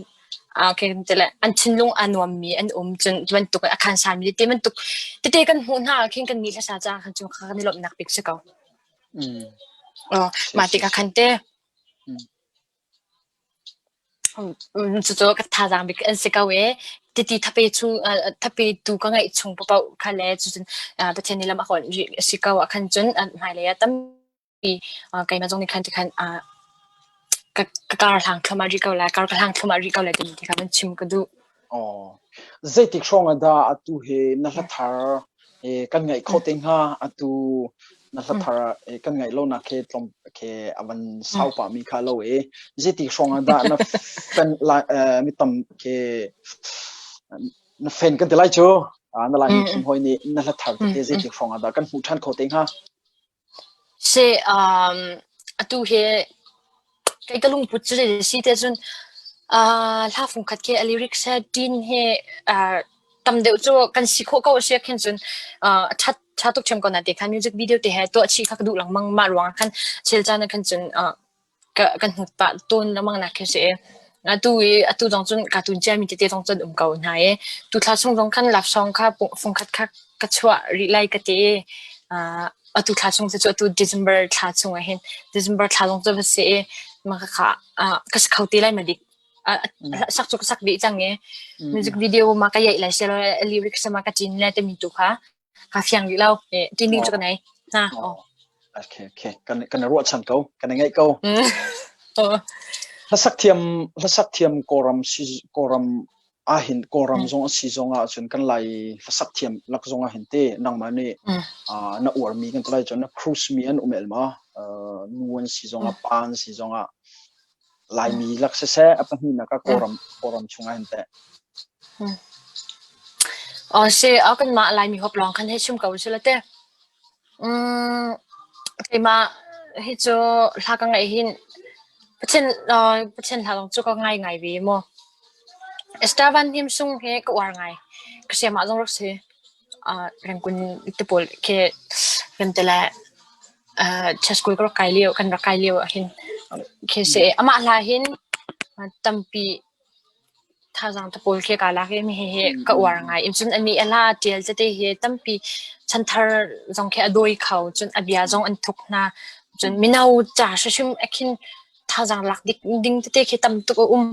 [SPEAKER 3] kan ti le an thinlung aa nuammi an um cun hi bantuk a khan sanmi tete bantuk tete kan hmuh hna ah khin kan nih hlasa caah khan cu kan i lawmhnak bik si ko. Mah tikah khan te Cucu ka thazaang bik an si ko i titi thape chung thape tu ka ngeih chung paoh kha le cucun Pathian nih lam a kawl rih a si ko ah khan cun hmailei ah tampi keimah zong nih khan tikhan ka kar hlang thluahmah rih ko lai, kar ka hlang thluahmah rih ko lai timi ti kha van chim ka duh.
[SPEAKER 2] Aw. Zeitik hrawng ah dah atu hi na hla thar kan ngaih kho te hnga? Atu na hla thar kan ngaih lonak khi tlawm khi a van sau pah mi kha lo i zeitik hrawng ah dah na fan lai mi tam khi na fan kan ti lai cu na lai miphun hawi nih na hla thar tete zeitik hrawng ah dah kan hmuh ṭhan kho te hnga?
[SPEAKER 3] Si, atu hi kei ka lungput cu zei si te cun hla fungkhat khi a lyrics he ṭin hi tam deuh cu kan si khawh ko a si ah khin cun a ṭhat ṭha tuk ṭhiam ko na ti khan music video te he tuah chih kha ka duh lengmang mah ruangah khan chel caan ah khan cun ka kan hnut pah tawn lengmang nak khi si i atu i atu zong cun kaa tun ciami tete zong cun um ko hna i tu thla chung zong khan love song kha fungkhat kha ka chuah rih lai ka ti i atu thla chung cu atu December thla chung ah hin December thla zong cu va si i mah kha ka si kho ti lai ma dik sak cu ka sak dih cang i music video ma ka yaih lai selo lyrics ma ka cin le timi tu kha ka fiang rih lo tin ding cu ka nei na
[SPEAKER 2] oh okay okay kan kan ruahchan ko kan ngaih ko hlasak thiam hlasak thiam kawlram si kawlram ahin kawlram zong a si zong ah cun kan lai hlasak thiam lak zong ah hin te nangmah nih na uar mi kan lai cun na cruise mi an um el ma nu an si zong ah pa an si zong ah Laimi lak siseh a pahnihnak ah Kawlram Kawlram chung ah hin teh.
[SPEAKER 3] Oh si a kanmah Laimi hop lawng khan hei chim ko sila te. Mm, keimah hi cu hla ka ngaih hin Pathian Pathian hla lawng cu ka ngai ngai ve mu. Esther Van Hnim Sung hi ka uar ngai. Ka siamah zong rak si. Rengkun te pawl khi kan ti le school ka rak kai lio kan rak kai lio ah hin khi si amah hla hin tampi. Thazaang te pawl khi kaa lak i mi hihi ka uar ngai. Cun ani a hla ṭial tete hi tampi chanthar zong khi a dawi kho. Cun a bia zong an thuk hna. Cun mino ca hrimhrim ah khin thazaang lak ding tete khi tam tuk a um.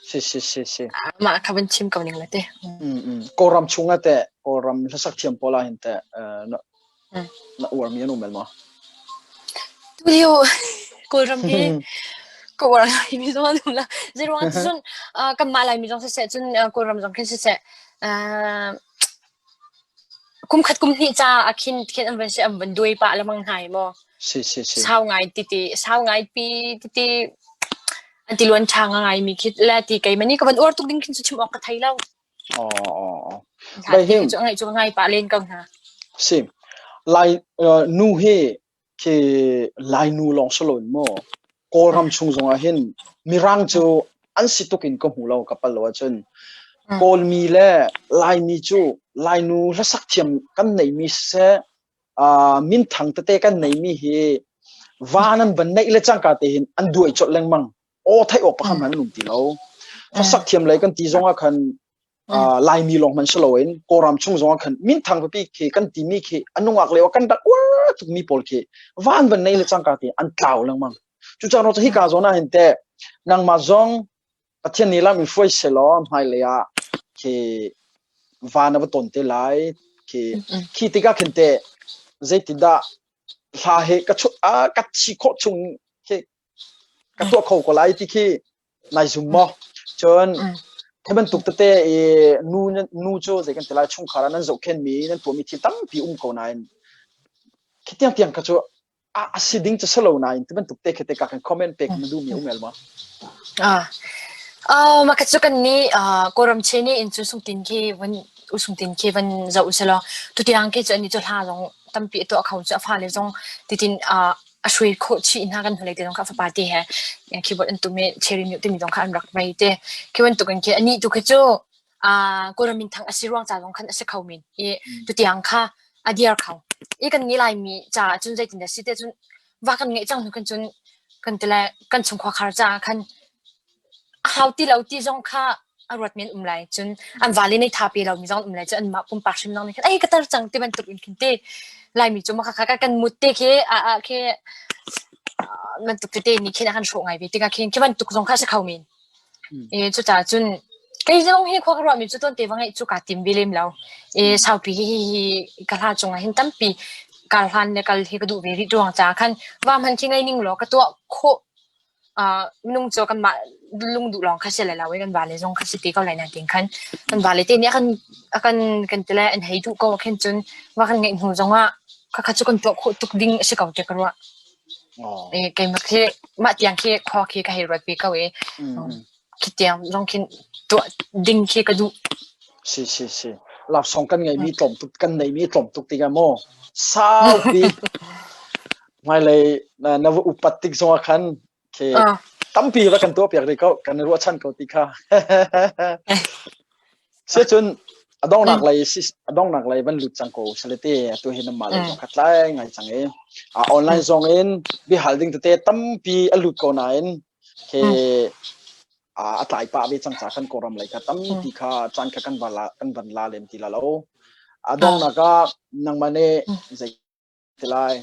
[SPEAKER 2] Si si si si.
[SPEAKER 3] Mah kha van chim ko ning la te.
[SPEAKER 2] Kawlram chung ah teh Kawlram hlasak thiam pawl ah hin teh na uarmi an um bal maw?
[SPEAKER 3] Tulio Kawlram hi ka uar ngaimi zong an um la. Zeiruang ah cun kanmah Laimi zong siseh cun Kawlram zong khin siseh kum khat kum hnih ca ah khin khin an van si an van duai pah lengmang hna hi maw.
[SPEAKER 2] Si si si.
[SPEAKER 3] Sau ngai titi sau ngai pi titi an ti luan ṭha ngai mi khi le ti keimah nih ka van uar tuk ding khin cu chim awk ka thei lo.
[SPEAKER 2] Aw aw aw.
[SPEAKER 3] Bai hi cu ngai cu ngai pah len ko hna.
[SPEAKER 2] Si. Lai nu hi khi Lai nu lawng si loin maw Kawlram chung zong ah hin Mirang cu an si tuk in ka hmu lo ka pal lo ahcun Kawlmi le Laimi cu Lainu hlasak thiam kan neimi siseh minthang tete kan neimi hi van an van neih le cangka te hin an duai colh lengmang. Aw theih awk pakhat hmanh an um ti lo. Hlasak thiam lei kan ti zong ah khan Laimi lawng hmanh si loin Kawlram chung zong ah khan minthang pipi khi kan timi khi a nungak lio kan rak uar tukmi pawl khi van van nei le cangka te an tlau lengmang. Cucaah hika zawn ah hin teh nangmah zong Pathian nih lam in hruai selaw hmailei ah khi van a va ton te lai khi khi tikah khin teh zeitindah hla he ka chu ka thi khawh chung khi ka tuah kho ko lai ti khi nai zum maw? Cun hi bantuk tete i nu nu cu zei kan ti lai chungkhar ah nan zohkhenmi nan tuahmi thil tampi um ko nain khi tiang tiang kha cu a a si ding cu si lo nain ti bantuk te khi te ka kan comment pek na duhmi um el maw?
[SPEAKER 3] Ah. Uh, mah cu kan nih uh, Kawlram che nih in cu sungtin khi van usungtin khi van zoh uselaw tutiang khi cu ani cu hla zong tampi a tuah kho cu a fale zong titin uh, a hruai khawh chih hna kan hnulei te zong kha fapa te he keyboard an tum i cherry mute timi zong kha an rak mei te khi bantuk in khi ani tu khi cu a Kawlram minthang a si ruang ca zong khan a si kho men i tutiang kha a diar kho i kan ngi laimi ca cun zeitin dah si te cun va kan ngeih cang hnu khan cun kan tile kan chungkhar khar ca khan A hau ti lo ti zong kha a ruat men um lai. Cun an vale nih tha pe lomi zong an um lai. Cun anmah pumpak hrim zong nih khan ei ka tar cang ti bantuk in khin te Laimi cu mah kha kan mut te khi a a khi bantuk tete nih khin a kan hrawh ngai ve tikah khin khi bantuk zong kha a si kho men. E cucaah cun kei zong hi khua ka ruahmi cu tuante va ngeih cu kaa tim ve lem lo. E saupi hi hi hi ka hla cungah hin tampi kar hlan le kal hi ka duh ve rih ruang caah khan va hmanh khi ngei ning law ka tuah khawh minung cu kanmah lungduh lawng kha si lai lo i kan vale zong kha si te ko lai nain khan kan vale te nih a kan a kan kan ti le an hei duh ko khin cun va kan ngeih hnu zongah khakha cu kan tuah khawh tuk ding a si ko ti ka ruah. E keimah khi mah tiang khi khua khi ka hei ruat ve ko i khi tiang zong khin tuah ding khi ka duh.
[SPEAKER 2] Si si si. Laksawng kan ngeihmi tlawm tuk kan neihmi tlawm tuk tikah maw saupi hmailei na va upat tik zongah khan khi tampi va kan tuah piak rih ko kan i ruahchan ko ti kha si cun a donghnak lei a donghnak lei van lut cang ko salete atu hi nan mah lei zong kha tlai ngai cang i online zong in bihal ding tete tampi a lut ko nain khi a tlai pah ve cang ca kan kawlram lei kha tampi kha caan kha kan van la kan van la lem ti la lo a donghnak ah nangmah nih zei ti lai.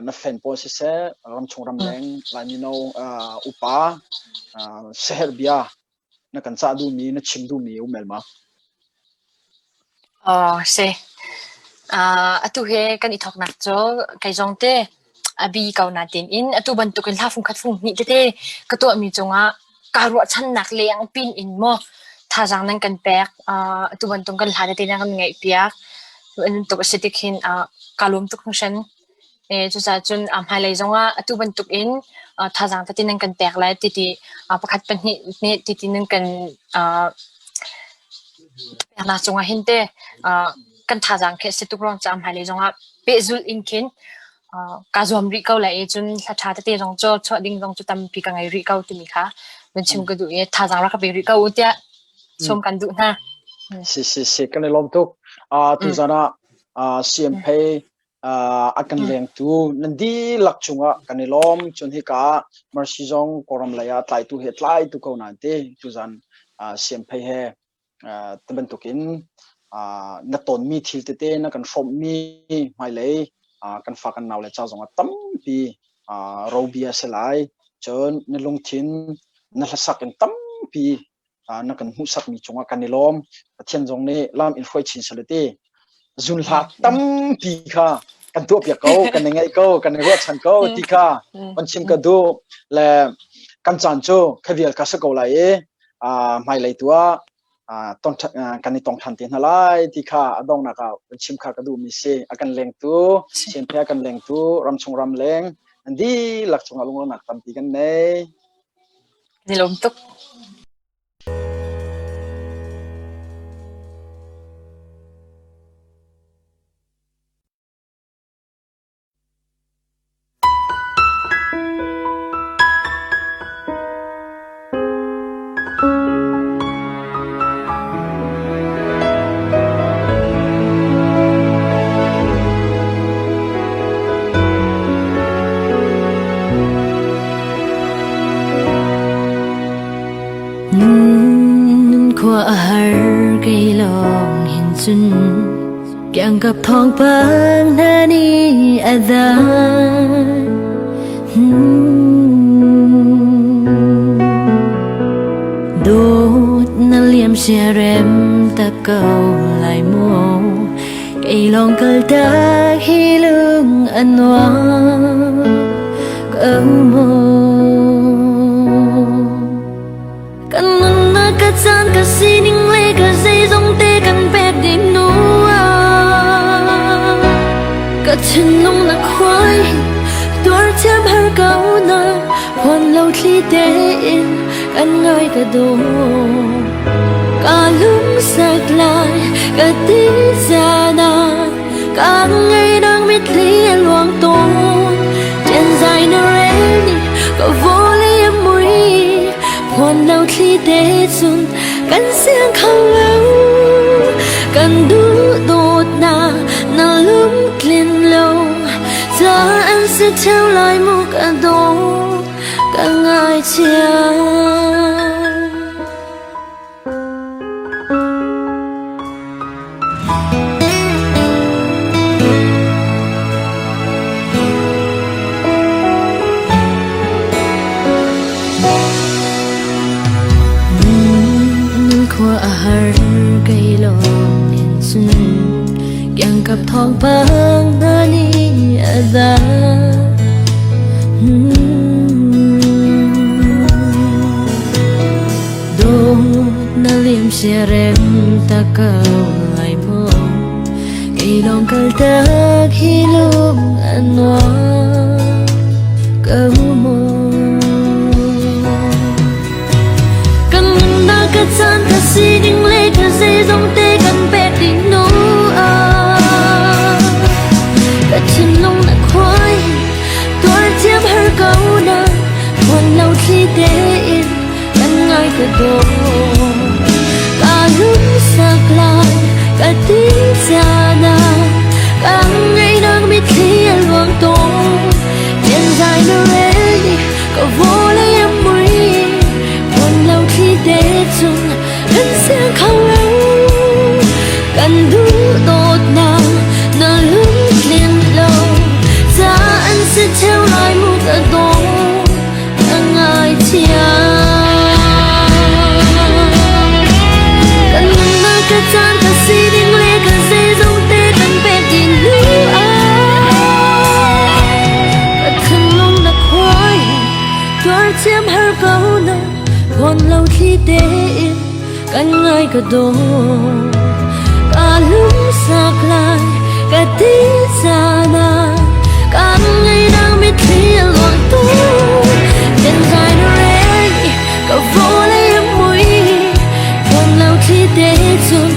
[SPEAKER 2] Na fan pawl siseh, ramchung ramleng Lai mino upa siaherh bia na kan cah duhmi, na chim duhmi um el ma?
[SPEAKER 3] Oh, si. Atu he kan i thawknak cu kei zong te a bi ko na tin in atu bantukin hla fung khat fung hnih tete ka tuahmi cungah kaa ruahchannak leng pin in maw thazaang nan kan pek atu bantuk kan hla tete nan kan ngaihpiak bantuk a si tik hin kaa lawm tuk hringhran. Cucaah cun hmailei zongah atu bantuk in thazaang tete nan kan pek lai titi pakhat pahnih nih titi nan kan peknak cungah hin te kan thazaang khi a si tuk ruang caah hmailei zongah pehzulh in khin kaa zuam rih ko lai i cun hla ṭha tete zong cu chuah ding zong cu tampi ka ngei rih ko timi kha van chim ka duh i thazaang rak ka pe rih ko u tiah sawm kan duh hna.
[SPEAKER 2] Si si si kan i lawm tuk. Tuzan ah CMP. A kan lengtu nan dihlak cungah kan i lawm. Cun hika Mercy zong Kawlram lei ah tlaitu he tlaitu ko nain ti tuzan siamphei he ti bantukin na tonmi thil tete na kan hrawmhmi hmailei kan fa kan nau le ca zongah tampi robia si lai. Cun na lungthin na hlasak in tampi na kan hmuhsakmi cungah kan i lawm. Pathian zong nih lam in hruai chin seh ti. Zunhla tampi kha kan tuahpiak ko, kan i ngaih ko, kan i ruahchan ko ti kha kan chim ka duh. Le kan caan cu khavial kha si ko lai i hmailei tu ah kan i tong ṭhan te hna lai ti kha a donghnak ah kan chim kha ka duhmi si. A kan lengtu, Sianphe a kan lengtu, ramchung ramleng, an dihlak cungah lunglawmhnak tampi kan nei.
[SPEAKER 3] Ni lawm tuk.
[SPEAKER 1] Khua a har kei lawng hin cun kiangkap thawngpang hna nih a dan. Dawt na liam siarem tak ko lai mu kei lawng kal tak hi lung a nuam ko mu. Kan nunnak ka caan ka sining le ka zeizong te kan pek dih hnu ah ka thinlung na khuai tuar thiam har ko na phuan lo thli tein kan ngai ka daw ka lungsak lai ka ti zana ka ngei nang mitthli a luang tawn ṭen zai na rel ni ka vawlei a mui phuan lo thli te cun kan siang kho lo kan duh dawtnak na lungtlin lo ca an si ṭheo lai mu ka daw ka ngaichia. Khua a har kei lawng hin cun kiangkap thawngpang hna nih a dan. Dawt na liam siarem ta ko lai maw kei lawng kal tak hi lung a nuam ko mu. Kan nunnak ka caan ka sining le ka zeizong te kan pek dih hnu ah ka thinlung na khuai tuar thiam har ko na phuan lo thli tein kan ngai ka daw ka lungsak lai ka ti cana ka ngai nang mitthli a luang tawn tian zai na rel ni ka vawlei a mui phuan lo thli te chung kan siang kho lo kan duh dawtnak na lungtlin lo ca an si theo lai mu ka daw ka ngaithiam. Kan nunnak ka caan ka sining le ka zeizong te kan pek dih hnu ah ka thinlung na khuai tuar thiam har ko na phuan lo thli tein kan ngai ka daw ka lungsak lai ka ti caan ah kan ngei nang mitthli a luang tu then zai na rel i ka vawlei a mui phuan lo thli te cun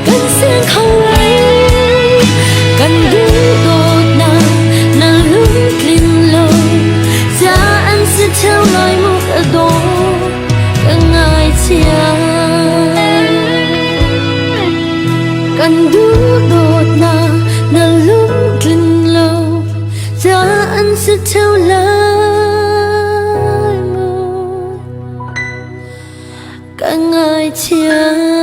[SPEAKER 1] kan siang kho lai kan duh dawtnak na lungtlin lo ca an si theo lai mu ka daw ka ngaithiam kan duh dawtnak na lungtlin lo. si ṭheo lai mu. Ka ngaithiam.